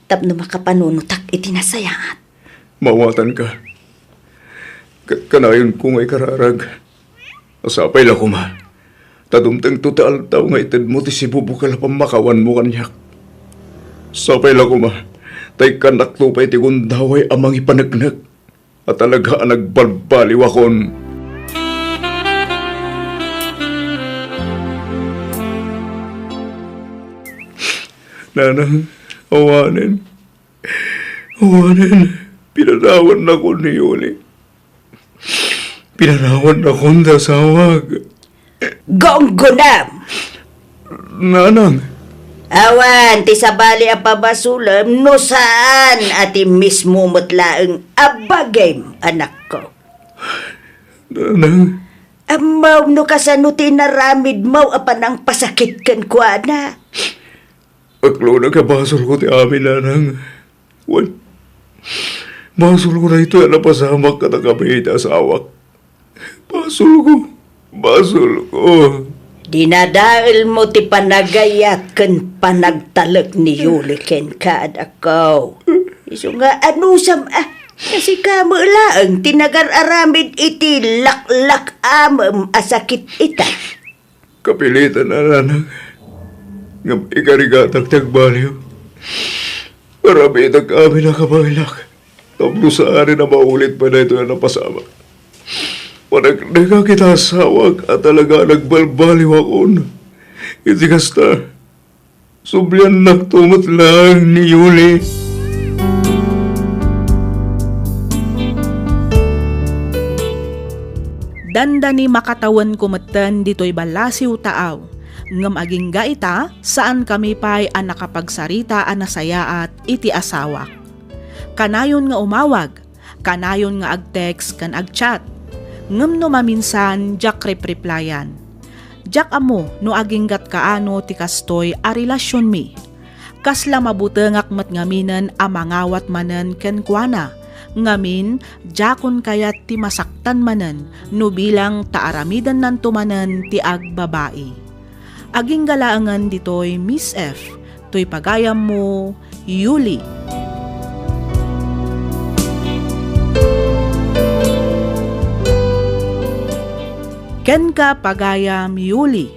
tapno makapanunotak iti nasayaat. Maawatanka. Ket kanayonko nga ikararag. Sapay la koma, ta dumtengto ti aldaw nga itedmo ti sibubukel a pammakawanmo kaniak. Sapay la koma, ta ikkannakto pay ti gundaway a mangipaneknek a talaga a nagbalbaliwakon. Nanang, awanen. Awanen, pinanawannakon ni Yuli. Pinanawannakon ti asawak. Gunggonam! Nanang. Awan ti sabali a pabasolem no saan a ti mismo met laeng a bagim, anakko. Nanang. Ammom no kasano ti inaramidmo a panangpasakit kenkuana. Baklona nga basolko ti amin, nanang. Wen, basolko daytoy a napasamak kadakami iti asawak. Basolko. Basolko. Dinadaelmo ti panagayat ken panagtalek ni Yuli kenka, adakko. Isu nga anusam a, ta sika met laeng ti nagar-aramid iti laklak-amem a sakit ita. Kapilitan a, nanang, ngem ikarigatak ti agbaliw. Aramidek amin a kabaelak tapno saanen a maulit pay daytoy a napasamak. Paneknekak iti asawak a talaga a nagbalbaliwakon. Iti kasta, subliannakto met laeng ni Yuli. Dandani makatawenko metten ditoy ballasiw, taaw. Ngem agingga ita, saankami pay a nakapagsarita a nasayaat iti asawak. Kanayon nga umawag, kanayon nga ag-text ken ag-chat. Ngem no maminsan, diak repreplyan. Diak ammo no aginggat kaano ti kastoy a relasionmi. Kasla mabutengak met ngaminen a mangawat manen kenkuana, ngamin, diakon kayat ti masaktan manen no bilang ta aramidennanto manen ti agbabai. Agingga laengen ditoy, Miss F, toy pagayammo, Yuli. Kenka, pagayam, Yuli.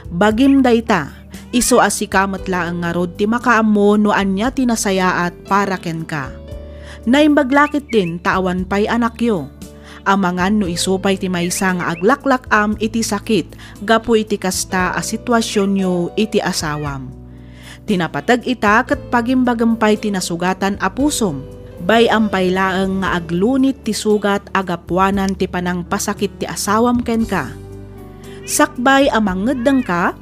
Bagim dayta, isu a sika met laeng ngarud ti makaammo no ania ti nasayaat para kenka. Naimbag la ketdin ta awan pay anakyo. Amangan no isu pay ti maysa nga aglaklak-am iti sakit gapu iti kasta a situasionyo iti asawam. Ti napateg ita ket pagimbagem pay ti nasugatan a pusom. Bay-am pay laeng nga aglunit ti sugat a gapuanan ti panangpasakit ti asawam kenka. Sakbay a mangeddengka,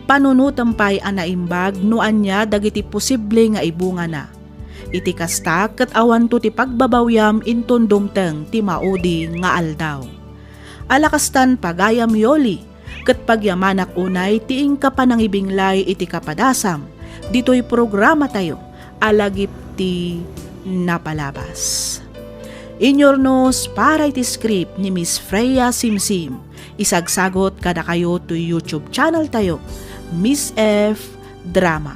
panunotem pay a naimbag no ania dagiti posible nga ibungana. Iti kasta, ket awanto ti pagbabawiam inton dumteng ti maudi nga aldaw. Ala kastan, pagayam Yoli, ket pagyamanak unay ti inka panangibinglay iti kapadasam ditoy programatayo a Lagip ti Napalabas. Inyurnos para iti script ni Miss Freya Simsim, isagsagot kadakayo toy YouTube channel tayo, Miss F Drama.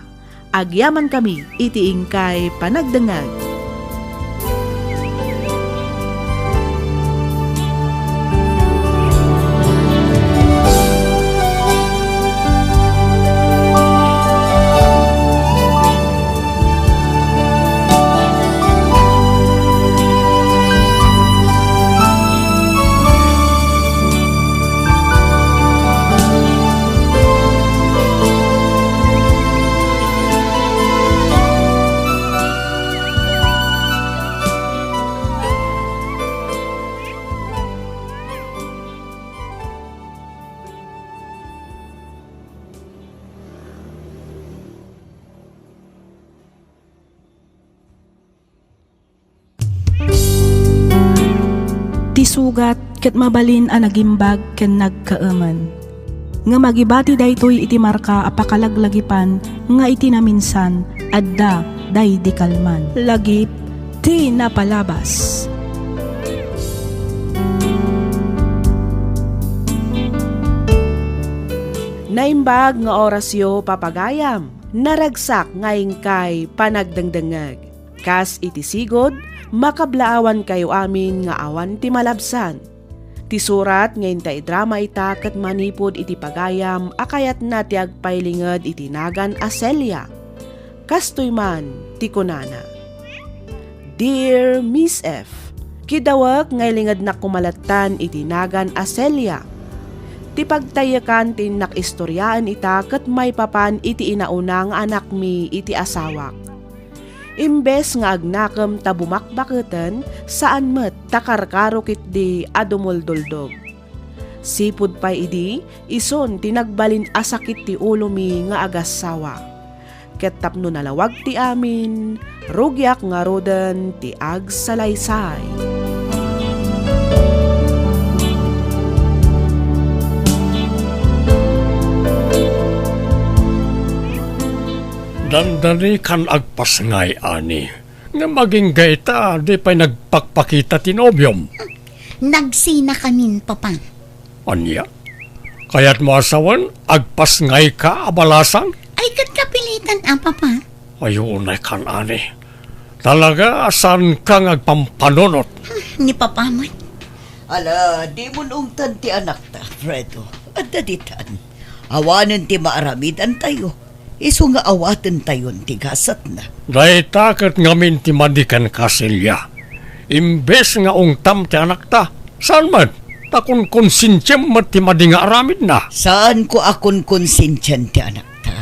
Agyamankami iti inkay panagdengngeg. Ti sugat ket mabalin a nagimbag ken nagkaemen. Ngem agibati daytoy iti marka a pakalaglagipan nga iti naminsan, adda daydi kalman. Lagip ti Napalabas. Naimbag nga orasyo, papagayam. Naragsak nga inkay panagdengdengngeg. Kas iti sigud, makablaawankayo amin nga awan ti malabsan. Ti surat nga inta idrama ita ket manipud iti pagayam a kayatna ti agpailinged iti nagan a Celia. Kastoy man ti kunana, "Dear Miss F, kidawek nga ilingednak koma lattan iti nagan a Celia. Ti pagtayekkan ti innak istoriaen ita ket maipapan iti inauna nga anakmi iti asawak. Imbes nga agnakem ta bumakbaketen, saan met ta karkaro ketdi a dumulduldog. Sipud pay idi, isun ti nagbalin a sakit ti ulomi nga agassawa. Ket tapno nalawag ti amin, rugiak ngaruden ti agsalaysay." Dandani kan agpasngay, Ani. Ngem agingga ita, di pay nagpakpakita ti nobiom. Nagsinakamin, Papa. Ania? Kayatmo a sawen, agpasngayka a balasang? Ay, ket kapilitan a, Papa. Ay, unay kan, Ani. Talaga a saanka nga agpampanunot. Ni Papa met. Ala, dimon ungtan ti anakta, Fredo. Adda ditan. Awanen ti maaramidantayo. Isu nga awatentayon ti gasatna. Dayta ket ngamin ti madi kenka, Celia. Imbes nga ungtam ti anakta, saan met, ta kunkonsensiam met ti madi nga aramidna. Saanko a kunkonsensian ti anakta.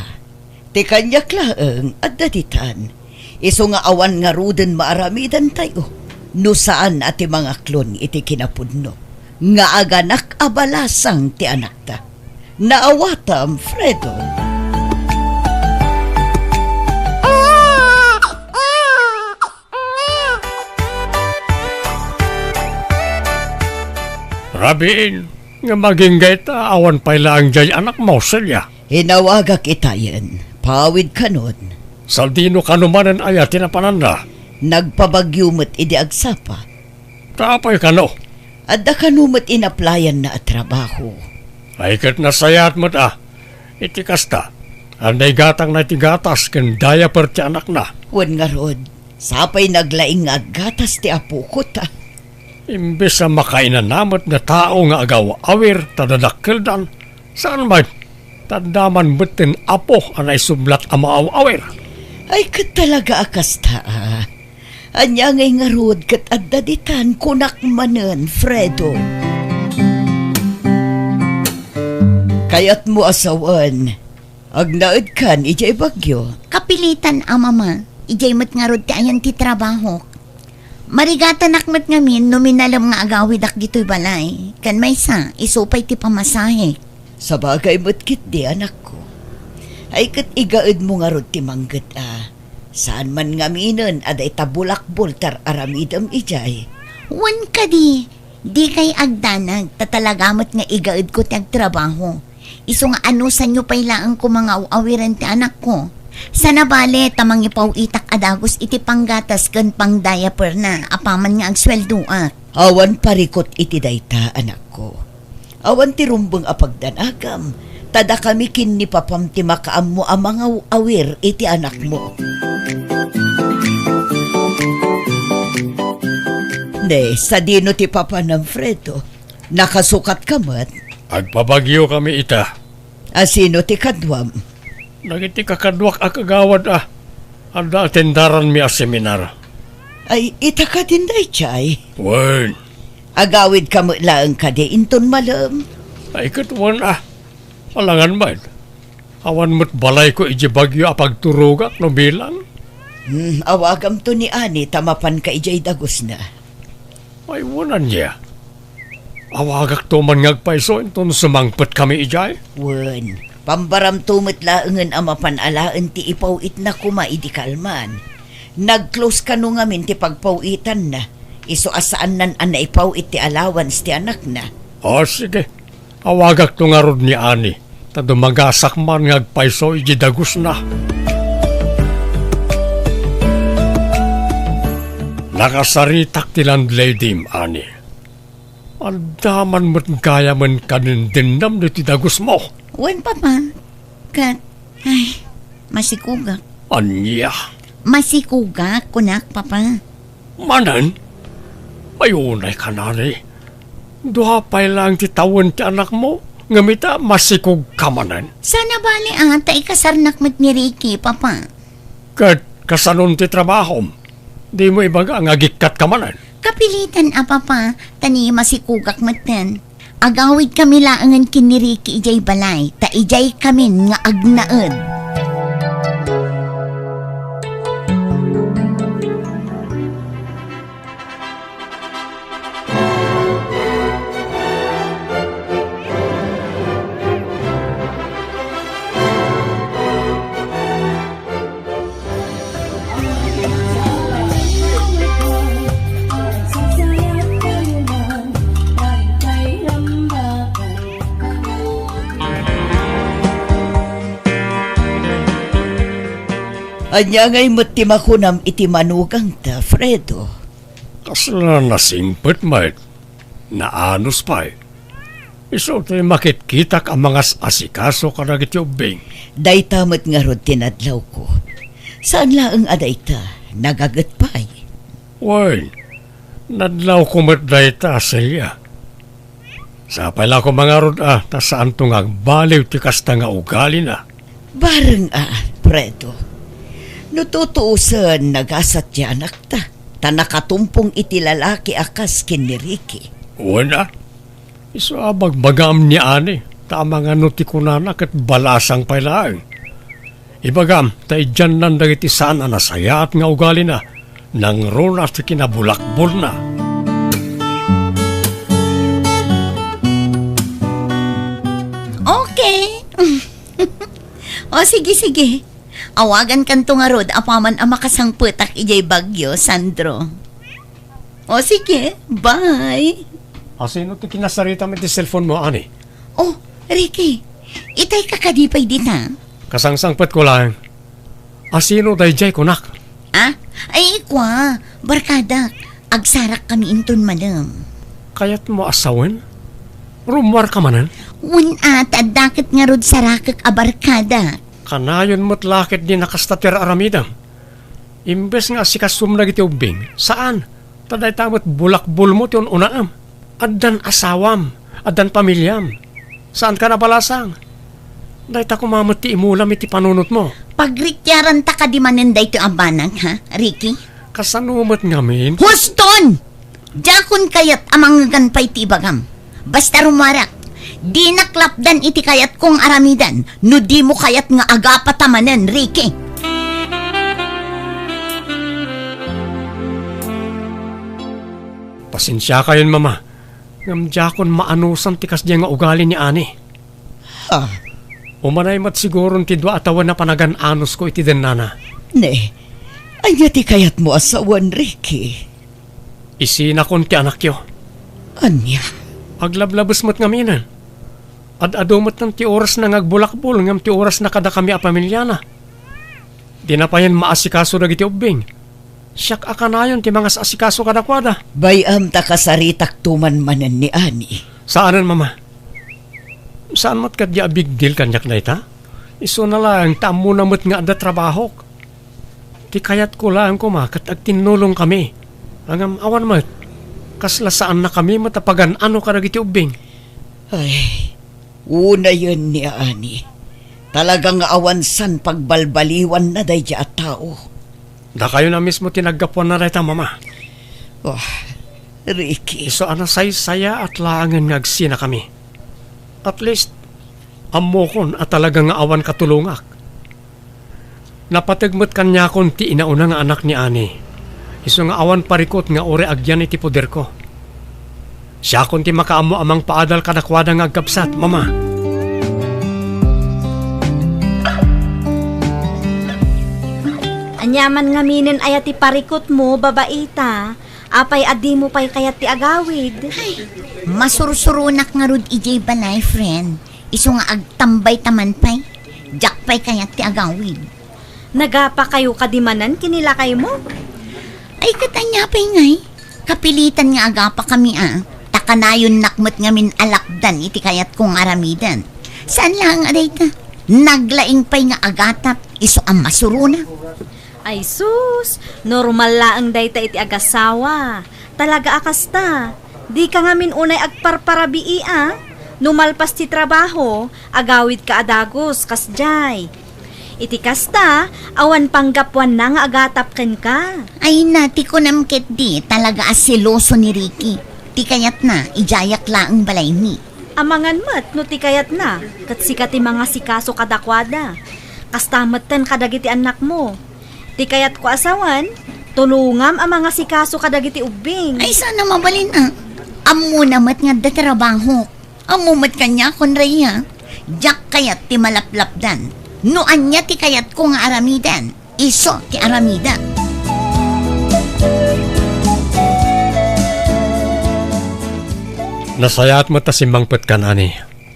Ti kaniak laeng, adda ditan. Isu nga awan ngaruden maaramidantayo, no saan a ti mangaklon iti kinapudno, nga aganak a balasang ti anakta. Naawatam, Fredo. Rabiin, nga maginggay ta awan pay laeng jay anakmo, Celia. Inawagak itayen, paawid kanon. Sadino kano manen aya ti napananda? Nagpabagyo met idi agsapa. Ta apay kano? Adda kano met inaplayanna a trabaho. Ay, ket nasayaat met a. Iti kasta, ania igatangna iti gatas ken diaper ti anakna? Wen ngarud, sapay naglaing nga aggatas ti apoko ta. Imbes a makainanamet nga tao nga agaw-awir ta dadakkeldan, saan met, ta adda man metten apo a naisublat a maaw-awir. Ay, ket talaga a kasta a. Ania ngay ngarud ket adda ditan kunak manen, Fredo? Kayatmo a sawen, agnaedkan idiay Baguio? Kapilitan a, Mama. Idiay met ngarud ti ayan ti trabahok. Marigatanak met ngamin no minalem nga agawidak ditoy balay. Ken maysa, isu pay ti pamasahek. Sabagay met ketdi, anakko. Ay, ket igaedmo ngarud ti mangged a. Saan man ngaminen a dayta bulakbol ti ar-aramidem idiay. Wen kadi, dikay agdanag, ta talaga met nga igaedko ti agtrabaho. Isu nga anusanyo pay laeng koma nga aw-awiren ti anakko. Sana bale ta mangipaw-itak a dagus iti panggatas ken pangdiaperna apaman nga agsueldoak. Awan parikut iti dayta, anakko. Awan ti rumbeng a pagdanagam, ta dakami ken ni papam ti makaammo a mangaw-awir iti anakmo. Ne, sadino ti papanam, Fredo? Nakasukatka met? Agpabagyo kami ita. A sino ti kaduam? Dagiti kakaduak a kagawad a, adda atendaranmi a seminar. Ay, ita kadin daydiay? Wen. Agawidka met laeng kadi inton malem? Ay, ket wen a. Alangan met. Awan met balayko idiay Baguio a pagturogak no bilang. Hmm, awagamto ni Ani ta mapanka idiay dagusna. Ay, wen ania. Awagakto man nga agpayso inton sumangpetkami idiay? Wen, pambaramto met laengen a mapan alaen ti ipaw-itna koma idi kalman. Nag-close kano ngamin ti pagpaw-itanna, isu a saannan a naipaw-it ti allowance ti anakna. O, sige. Awagakto ngarud ni Ani, ta dumagasak man nga agpayso idiay dagusna. Nakasaritak ti landladym, Ani. Adda man met gayamen kadindennam ditoy dagusmo. Wen, Papa. Ket, ay, masikugak. Ania? Masikugak, kunak, Papa. Manen? Ay, unay ka nari. Dua pay laeng ti tawen ti anakmo, ngem ita, masikugka manen. Sana bale a, ta ikasarnak met ni Ricky, Papa. Ket kasanon ti trabahom? Dimo ibaga nga agikkatka manen? Kapilitan a, Papa, ta ni masikugak metten. Agawidkami laengen ken ni Ricky idiay balay, ta idiaykamin nga agnaed. Ania ngay met ti makunam iti manugangta, Fredo? Kasla nasingpet met. Naanus pay. Isu ti makitkitak a mangas-asikaso kadagiti ubbing. Dayta met ngarud ti nadlawko. Saan laeng a dayta, nagaget pay. Wen, nadlawko met dayta, Celia. Sapay la koma ngarud a ta saanto nga agbaliw ti kasta nga ugalina. Bareng a, Fredo. No tutuosen, nagasat ti anakta, ta nakatumpong iti lalaki a kas ken ni Ricky. Wen a, isu a bagbagaam ni Ani, ta amangan no ti kunana ket balasang pay laeng. Ibagam, ta idiannan dagiti saan a nasayaat nga ugalina, nangruna ti kinabulakbolna. Okay. O, sige, sige. Awagankanto ngarud apaman a makasangpetak idiay Baguio, Sandro. O, sige. Bye. Asino ti kinasaritam iti cellphone mo, Ani? O, Ricky, itay ka kadi pay dita? Kasangsangpetko laeng. Asino daydiay kunak? Ah? Ay, ikua, barkadak. Agsarak kami inton manem. Kayatmo a sawen? Rummuar ka manen? Wen a, ta adda ket ngarud sarakek a barkada. Kanayon met la ket di nakasta ti ar-aramidem. Imbes nga asikasom dagiti ubbing, saan? Ta dayta met bulakbolmo ti un-unaem. Addan asawam, addan pamiliam. Saanka nabalasang? Dayta koma met ti imulam iti panunotmo. Pagrikkiaranta kadi manen daytoy a banag, ha, Ricky? Kasano met ngamin? Huston! Diakon kayat a mangngegan pay ti ibagam. Basta rummuarak, dinak lapdan iti kayatko nga aramidan no dimo kayat nga agapata manen, Ricky. Pasensiakayon, Mama, ngem diakon maanusan ti kasdiay nga ugali ni Ani. Ha? Umanay met siguron ti dua a tawen a panagan-anusko iti dennana. Ne, ania ti kayatmo a sawen, Ricky? Isinakon ti anakyo. Ania? Aglablabes met ngaminen. Ad-adu metten ti orasna nga agbulakbol ngem ti orasna kadakami a pamiliana. Dina payen maasikaso dagiti ubbing. Siak a kanayon ti mangas-asikaso kadakuada. Bay-am ta kasaritakto man manen ni Ani. Saanen, Mama. Saan met kadi a big deal kaniak dayta? Isuna laeng ta ammona met nga adda trabahok. Ti kayatko laeng koma ket agtinnulongkami. Ngem awan met. Kasla saannakami met a pagan-ano kadagiti ubbing. Ay, unayen ni Ani. Talaga nga awan san pagbalbaliwanna daydiay a tao. Dakayo na mismo ti naggapuanna dayta, Mama. Oh, Ricky. Isu a nasaysayaat laengen nga agsinakami. At least, ammokon a talaga nga awan katulongak. Napateg met kaniakon ti inauna nga anak ni Ani. Isu nga awan parikut nga uray agyan iti poderko. Siakon ti makaammo a mangpaadal kadakuada nga agkabsat, Mama. Aniaman ngaminen aya ti parikutmo, babaita? Apay a dimo pay kayat ti agawid? Ay, masursuronak ngarud idiay balay, friend. Isu nga agtambay ta man pay. Diak pay kayat ti agawid. Nagapakayo kadi manen ken ni lakaymo? Ay, ket ania pay ngay? Kapilitan nga agapakami a. Ta kanayonnak met ngamin a lapdan iti kayatko nga aramiden. Saan laeng a dayta? Naglaing pay nga agatap, isu a masurona. Ay sus, normal laeng dayta iti agasawa. Talaga a kasta. Dika ngamin unay agparparabii a. No malpas ti trabaho, agawidka a dagus, kasdiay. Iti kasta, awan panggapuanna nga agatap kenka. Ay na, ti kunam ketdi, talaga a seloso ni Ricky. Ti kayatna, idiayak laeng balaymi. Amangan met no ti kayatna, ket sika ti mangasikaso kadakuada. Kasta metten kadagiti annakmo. Ti kayatko a sawen, tulongam a mangasikaso kadagiti ubbing. Ay, saan a mabalin a. Ammona met nga adda trabahok. Ammo met kaniakon, Rhea. Diak kayat ti malaplapdan. No ania ti kayatko nga aramiden, isu ti aramidek. Nasayaat met ta simmangpetkan, Ani.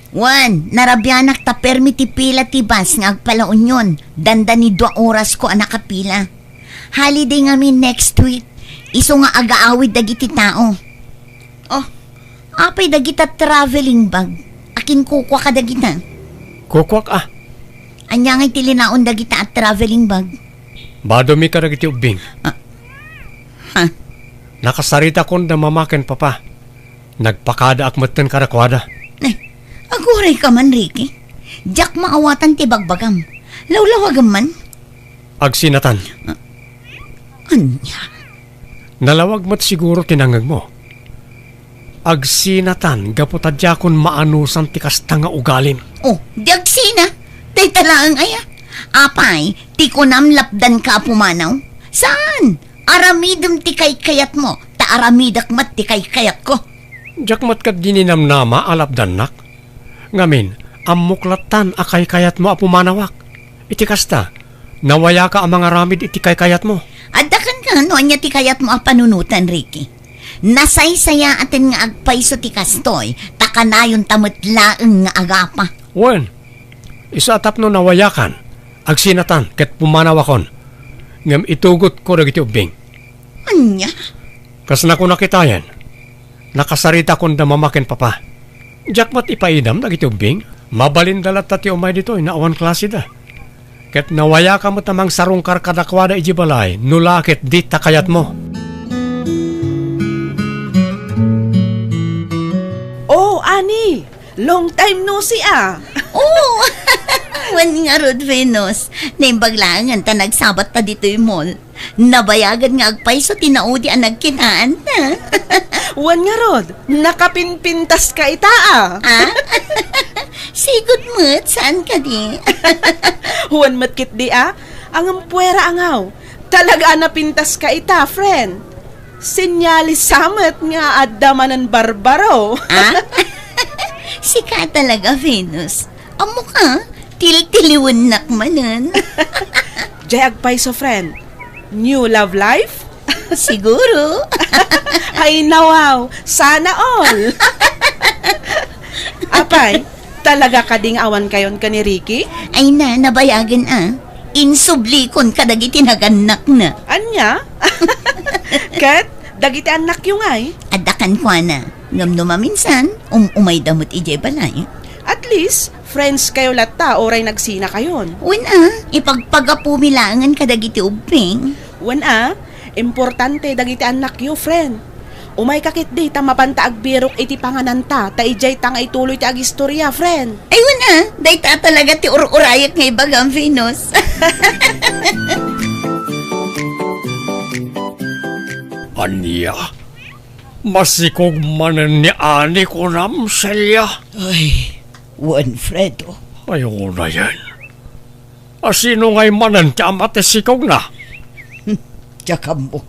Wen, narabianak ta permi ti pila ti bus nga agpala-La Union. Dandani dua orasko a nakapila. Holiday ngamin next week. Isu nga agaawid dagiti tao. Oh, apay dagita traveling bag? Akin kukua kadagita? Kukuak a. Ania ngay ti linaon dagita a traveling bag? Badomi kadagiti ubbing. Ah. Ha? Nakasaritakon da mama ken papa. Nagpakadaak metten kadakuada. Eh, aguray ka man, Ricky. Diak maawatan ti bagbagam. Lawlawagam man. Agsinatan. Ah, ania? Nalawag met siguro ti nangngegmo. Agsinatan gapu ta diakon maanusan ti kasta nga ugalim. Oh, di agsina. Dayta laeng aya. Apay, ti kunam lapdanka a pumanaw? Saan? Aramidem ti kaykayatmo, ta aramidek met ti kaykayatko. Diak met ket dininamnama a lapdannak. Ngamin, ammok lattan a kaykayatmo a pumanawak. Iti kasta, nawayaka a mangaramid iti kaykayatmo. Adda kenka no ania ti kayatmo a panunotan, Ricky. Nasaysayaaten nga agpayso ti kastoy, ta kanayonta met laeng nga agapa. Wen, isu a tapno nawayakan, agsinatan ket pumanawakon. Ngem itugotko dagiti ubbing. Ania? Kas nakunak itayen, nakasaritakon da mama ken papa. Diak met ipaidam dagiti ubbing. Mabalinda latta ti umay ditoy no awan klaseda. Ket nawayaka met a mangsarungkar kadakuada idiay balay no la ket dita kayatmo. Oh, Ani! Long time no see, ah! Oh! Wen ngarud, Venus. Naimbag laengen ta nagsabatta ditoy mall. Nabayagen nga agpayso ti naudi a nagkitaanta. Wen ngarud, nakapinpintaska ita, ah. Ah? Sigud met, saan kadi? Wen met ketdi, ah. Ngem puera a ngaw. Talaga a napintaska ita, friend. Senyales sa met nga adda manen barbaro. Ah? Sika talaga, Venus. Ammok a, tiltiliwennak manen. Diay agpayso, friend. New love life? Siguro. Ay, nawaw. Sana all. Apay, talaga kadi nga awankayon ken ni Ricky? Ay na, nabayagen a. Insublikon kadagiti nagannakna. Ania? Ket dagiti annakyo ngay? Adda kenkuana. Ngem no maminsan, um-umayda met idiay balay. At least, friends kayo latta uray nagsinakayon. Wen a, ipagpagapumi laengen kadagiti ubbing. Wen a, importante dagiti annakyo, friend. Umayka ketdi ta mapanta agbirok iti pangananta, ta idiayta nga ituloy ti agistorya, friend. Ay, wen a, dayta talaga ti ur-urayek nga ibagam, Venus. Ania? Masikog manen ni Ani kunam, Celia? Ay, wen, Fredo. Ay, unayen. A sino ngay manen ti ama ti sikogna? Hmm, diak ammo.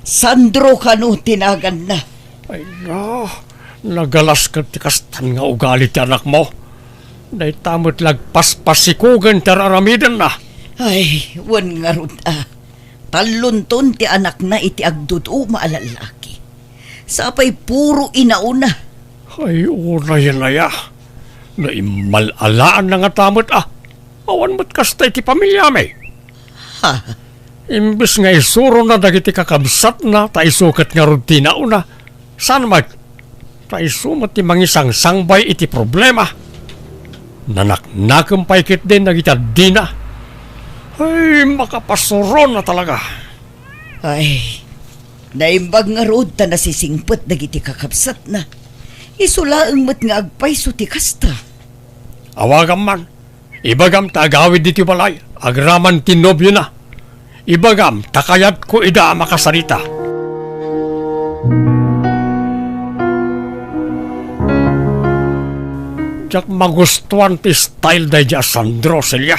Sandro kano ti naganna. Ay na, nagalas ket ti kastan nga ugali ti anakmo. Dayta met la agpaspasikogen ti ar-aramidenna. Ay, wen ngarud a. Tallonton ti anakna iti agduduma a lallaki. Sapay puro inauna. Ay, unayen aya. Naimmal-alaanna ngata met a. Awan met kasta iti pamiliami. Ha? Imbes nga isurona dagiti kakabsatna ta isu ket ngarud ti nauna, saan met? Ta isu met ti mangisangsangbay iti problema. Nanaknakem pay ketdin dagiti addina. Ay, makapasurona talaga. Ay, naimbag ngarud ta nasisingpet dagiti kakabsatna. Isu laeng met nga agpayso ti kasta. Awagam man. Ibagam ta agawid ditoy balay, agraman ti nobiona. Ibagam ta kayatko ida a makasarita. Diak magustuan ti style daydi a Sandro, Celia.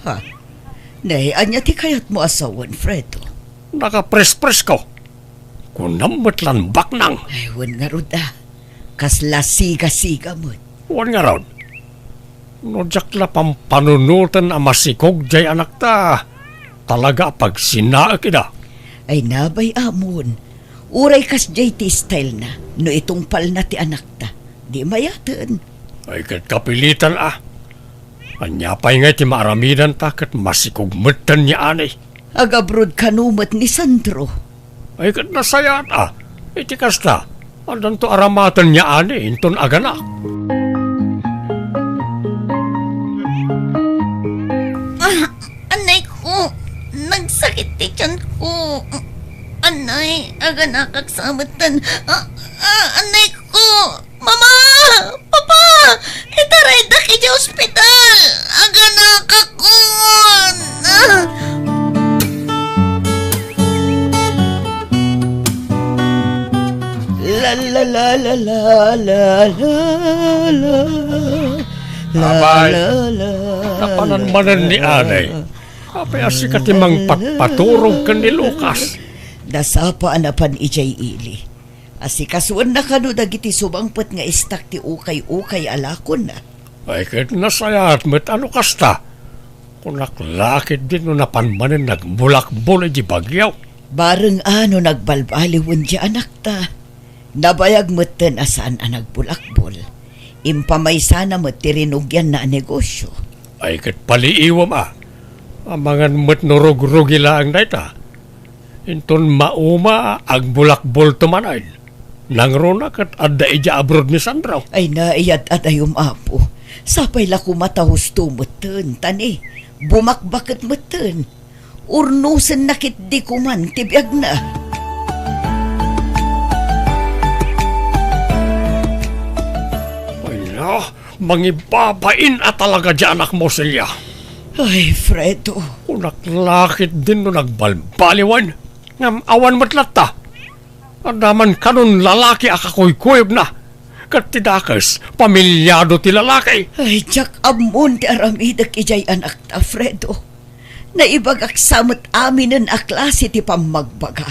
Ha? Ne, ania ti kayatmo a sawen, Fredo? Nakaprespresko. Kunam met lan baknang. Ay, wen ngarud a. Kasla siga-siga met. Wen ngarud. No diak la pampanunoten a masikog diay anakta, talaga a pagsinaek ida. Ay, nabay amon. Uray kasdiay ti style na, no itungpalna ti anakta, di mayaten. Ay, ket kapilitan a. Ania pay ngay ti maaramidanta ket masikog metten ni Ani? Agabroad kano met ni Sandro. Ay, ket nasayaat a. Iti kasta, addanto aramaten ni Ani inton aganak. Ah, anay ko, nagsakit ti tiyan ko. Anay, aganakak sa metten. Ah, ah, anay ko. Mama! Papa! Itaraydak idiay ospital! Aganakakon! Ah! La, la, la, la, la, la, la, la. La, Abay, la, la, napanan la, manen ni la. Anay. Apay a sika ti mangpatpaturog ken ni Lucas? Nasapa a napan idiay ili. Asikasuenna kano dagiti sumangpet nga istak ti ukay-ukay a lakonna. Ay, ket nasayaat met a no kasta. Kunak la ketdi no napan manen nagbulakbol idiay Baguio. Bareng a no nagbalbaliwen diay anakta. Nabayag metten a saan a nagbulakbol. Impamaysana met ti rinugianna a negosio. Ay, ket paliiwem a. Amangan met no rugrugi laeng dayta. Inton mauma, agbulakbolto manen. Nangruna ket adda idiay abroad ni Sandro. Ay, naiyad-adayom, Apo. Sapay la koma ta husto metten, ta ni, bumakbaket metten. Urnosenna ketdi koman ti biagna. Ay, na, mangibabain a talaga diay anakmo, Celia. Ay, Fredo. Kunak la ketdin no nagbalbaliwen. Ngem awan met latta. Adda man kanon lalaki a kakuykuyogna. Ket ti dakes, pamilyado ti lalaki. Ay, diak ammon ti aramidek idiay anakta, Fredo. Naibagak sa met aminen a klase ti pammagbaga.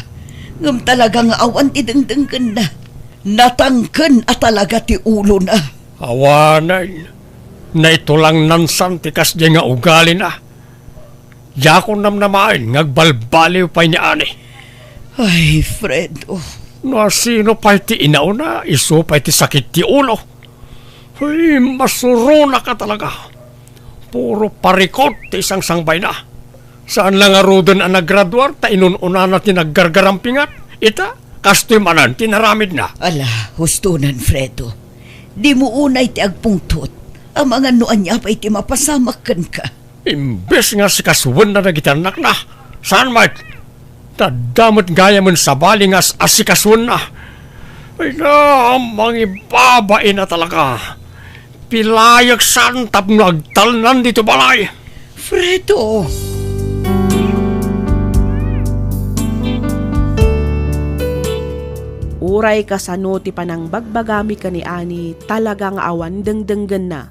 Ngem talaga nga awan ti dengdenggenna. Natangken a talaga ti ulona. Awanen, naitulangnan san ti kasdiay nga ugalina. Diakon namnamaen nga agbalbaliw pay ni Ani. Ay, Fredo. No asino pay ti inauna, isu pay ti sakit ti ulo. Ay, masuronak a talaga. Puro parikot ti sangsangbayna. Saan la ngaruden a nagraduar ta inun-unana ti naggargarampingan. Ita, kastoy manen ti naramidna. Ala, hustonan, Fredo. Dimo unay ti agpungtot. Amangan no ania pay ti mapasamak kenka. Imbes nga sikasuenna dagiti annakna, saan met? Ta adda met gayamen sabali nga as-, asikasuenna. Ay na, mangibabain a talaga. Pilayek san tapno agtalnan dito balay. Fredo! Uray kasano ti panangbagbagami ken ni Ani, talaga nga awan dengdenggenna.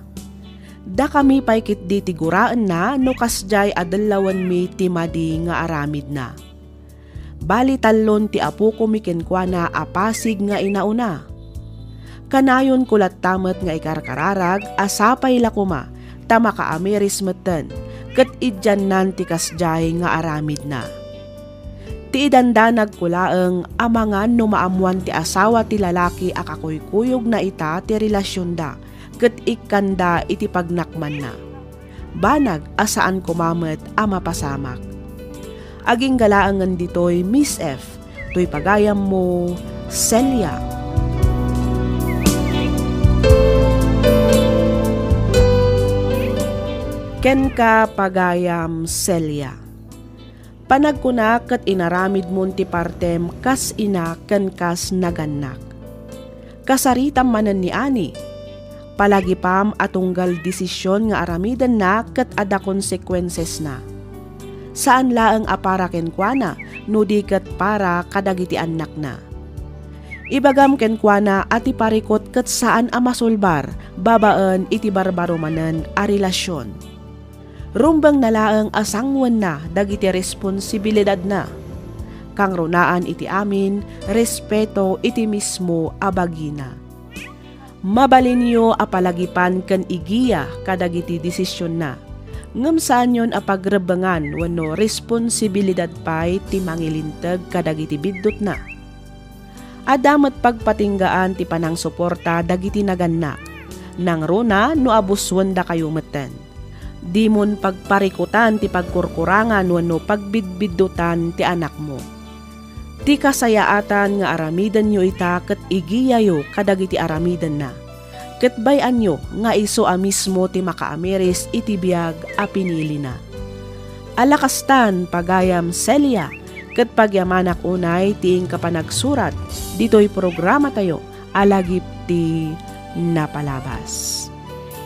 Dakami pay ketdi ti guraenna no kasdiay a dellawenmi ti madi nga aramidna. Bali, tallon ti apokomi kenkuana a pasig nga inauna. Kanayonko latta met nga ikarkararag a sapay la koma ta makaamiris metten ket idiannan ti kasdiay nga aramidna. Ti idandanagko laeng amangan no maammoan ti asawa ti lalaki a kakuykuyogna ita ti relasionda ket ikkanda iti pagnakmanna. Banag a saan koma met a mapasamak. Agingga laengen ditoy, Miss F, toy pagayammo, Celia. Kenka, pagayam Celia. Panagkunak ket inaramidmon ti partem kas ina ken kas nagannak. Kasaritam manen ni Ani. Palagipam a tunggal desisyon nga aramidenna ket adda konsekuensesna. Saan laeng a para kenkuana no di ket para kadagiti annakna. Ibagam kenkuana a ti parikot ket saan a masulbar babaen iti barbaro manen a relasion. Rumbengna laeng a sangoenna dagiti responsibilidadna. Kangrunaan iti amin, respeto iti mismo a bagina. Mabalinyo a palagipan ken igiya kadagiti desisionna, ngem saanyon a pagrebbengan wenno responsibilidad pay ti mangilinteg kadagiti biddutna. Adda met pagpatinggaan ti panangsuporta dagiti nagannak. Nangruna no abusuendakayo metten. Dimon pagparikutan ti pagkurkurangan wenno pagbidbiddutan ti anakmo. Ti kasayaatan nga aramidenyo ita ket igiyayo kadagiti aramidenna. Ket bay-anyo nga isu a mismo ti makaamiris iti biag a pinilina. Ala kastan, pagayam Celia, ket pagyamanak unay ti inka panagsurat ditoy programatayo a Lagip ti Napalabas.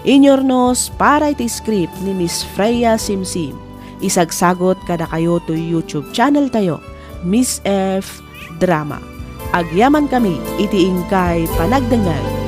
Inyurnos para iti script ni Miss Freya Simsim. Isagsagot kadakayo toy YouTube channel tayo, Miss F Drama. Agyaman kami iti inkay panagdengngeg.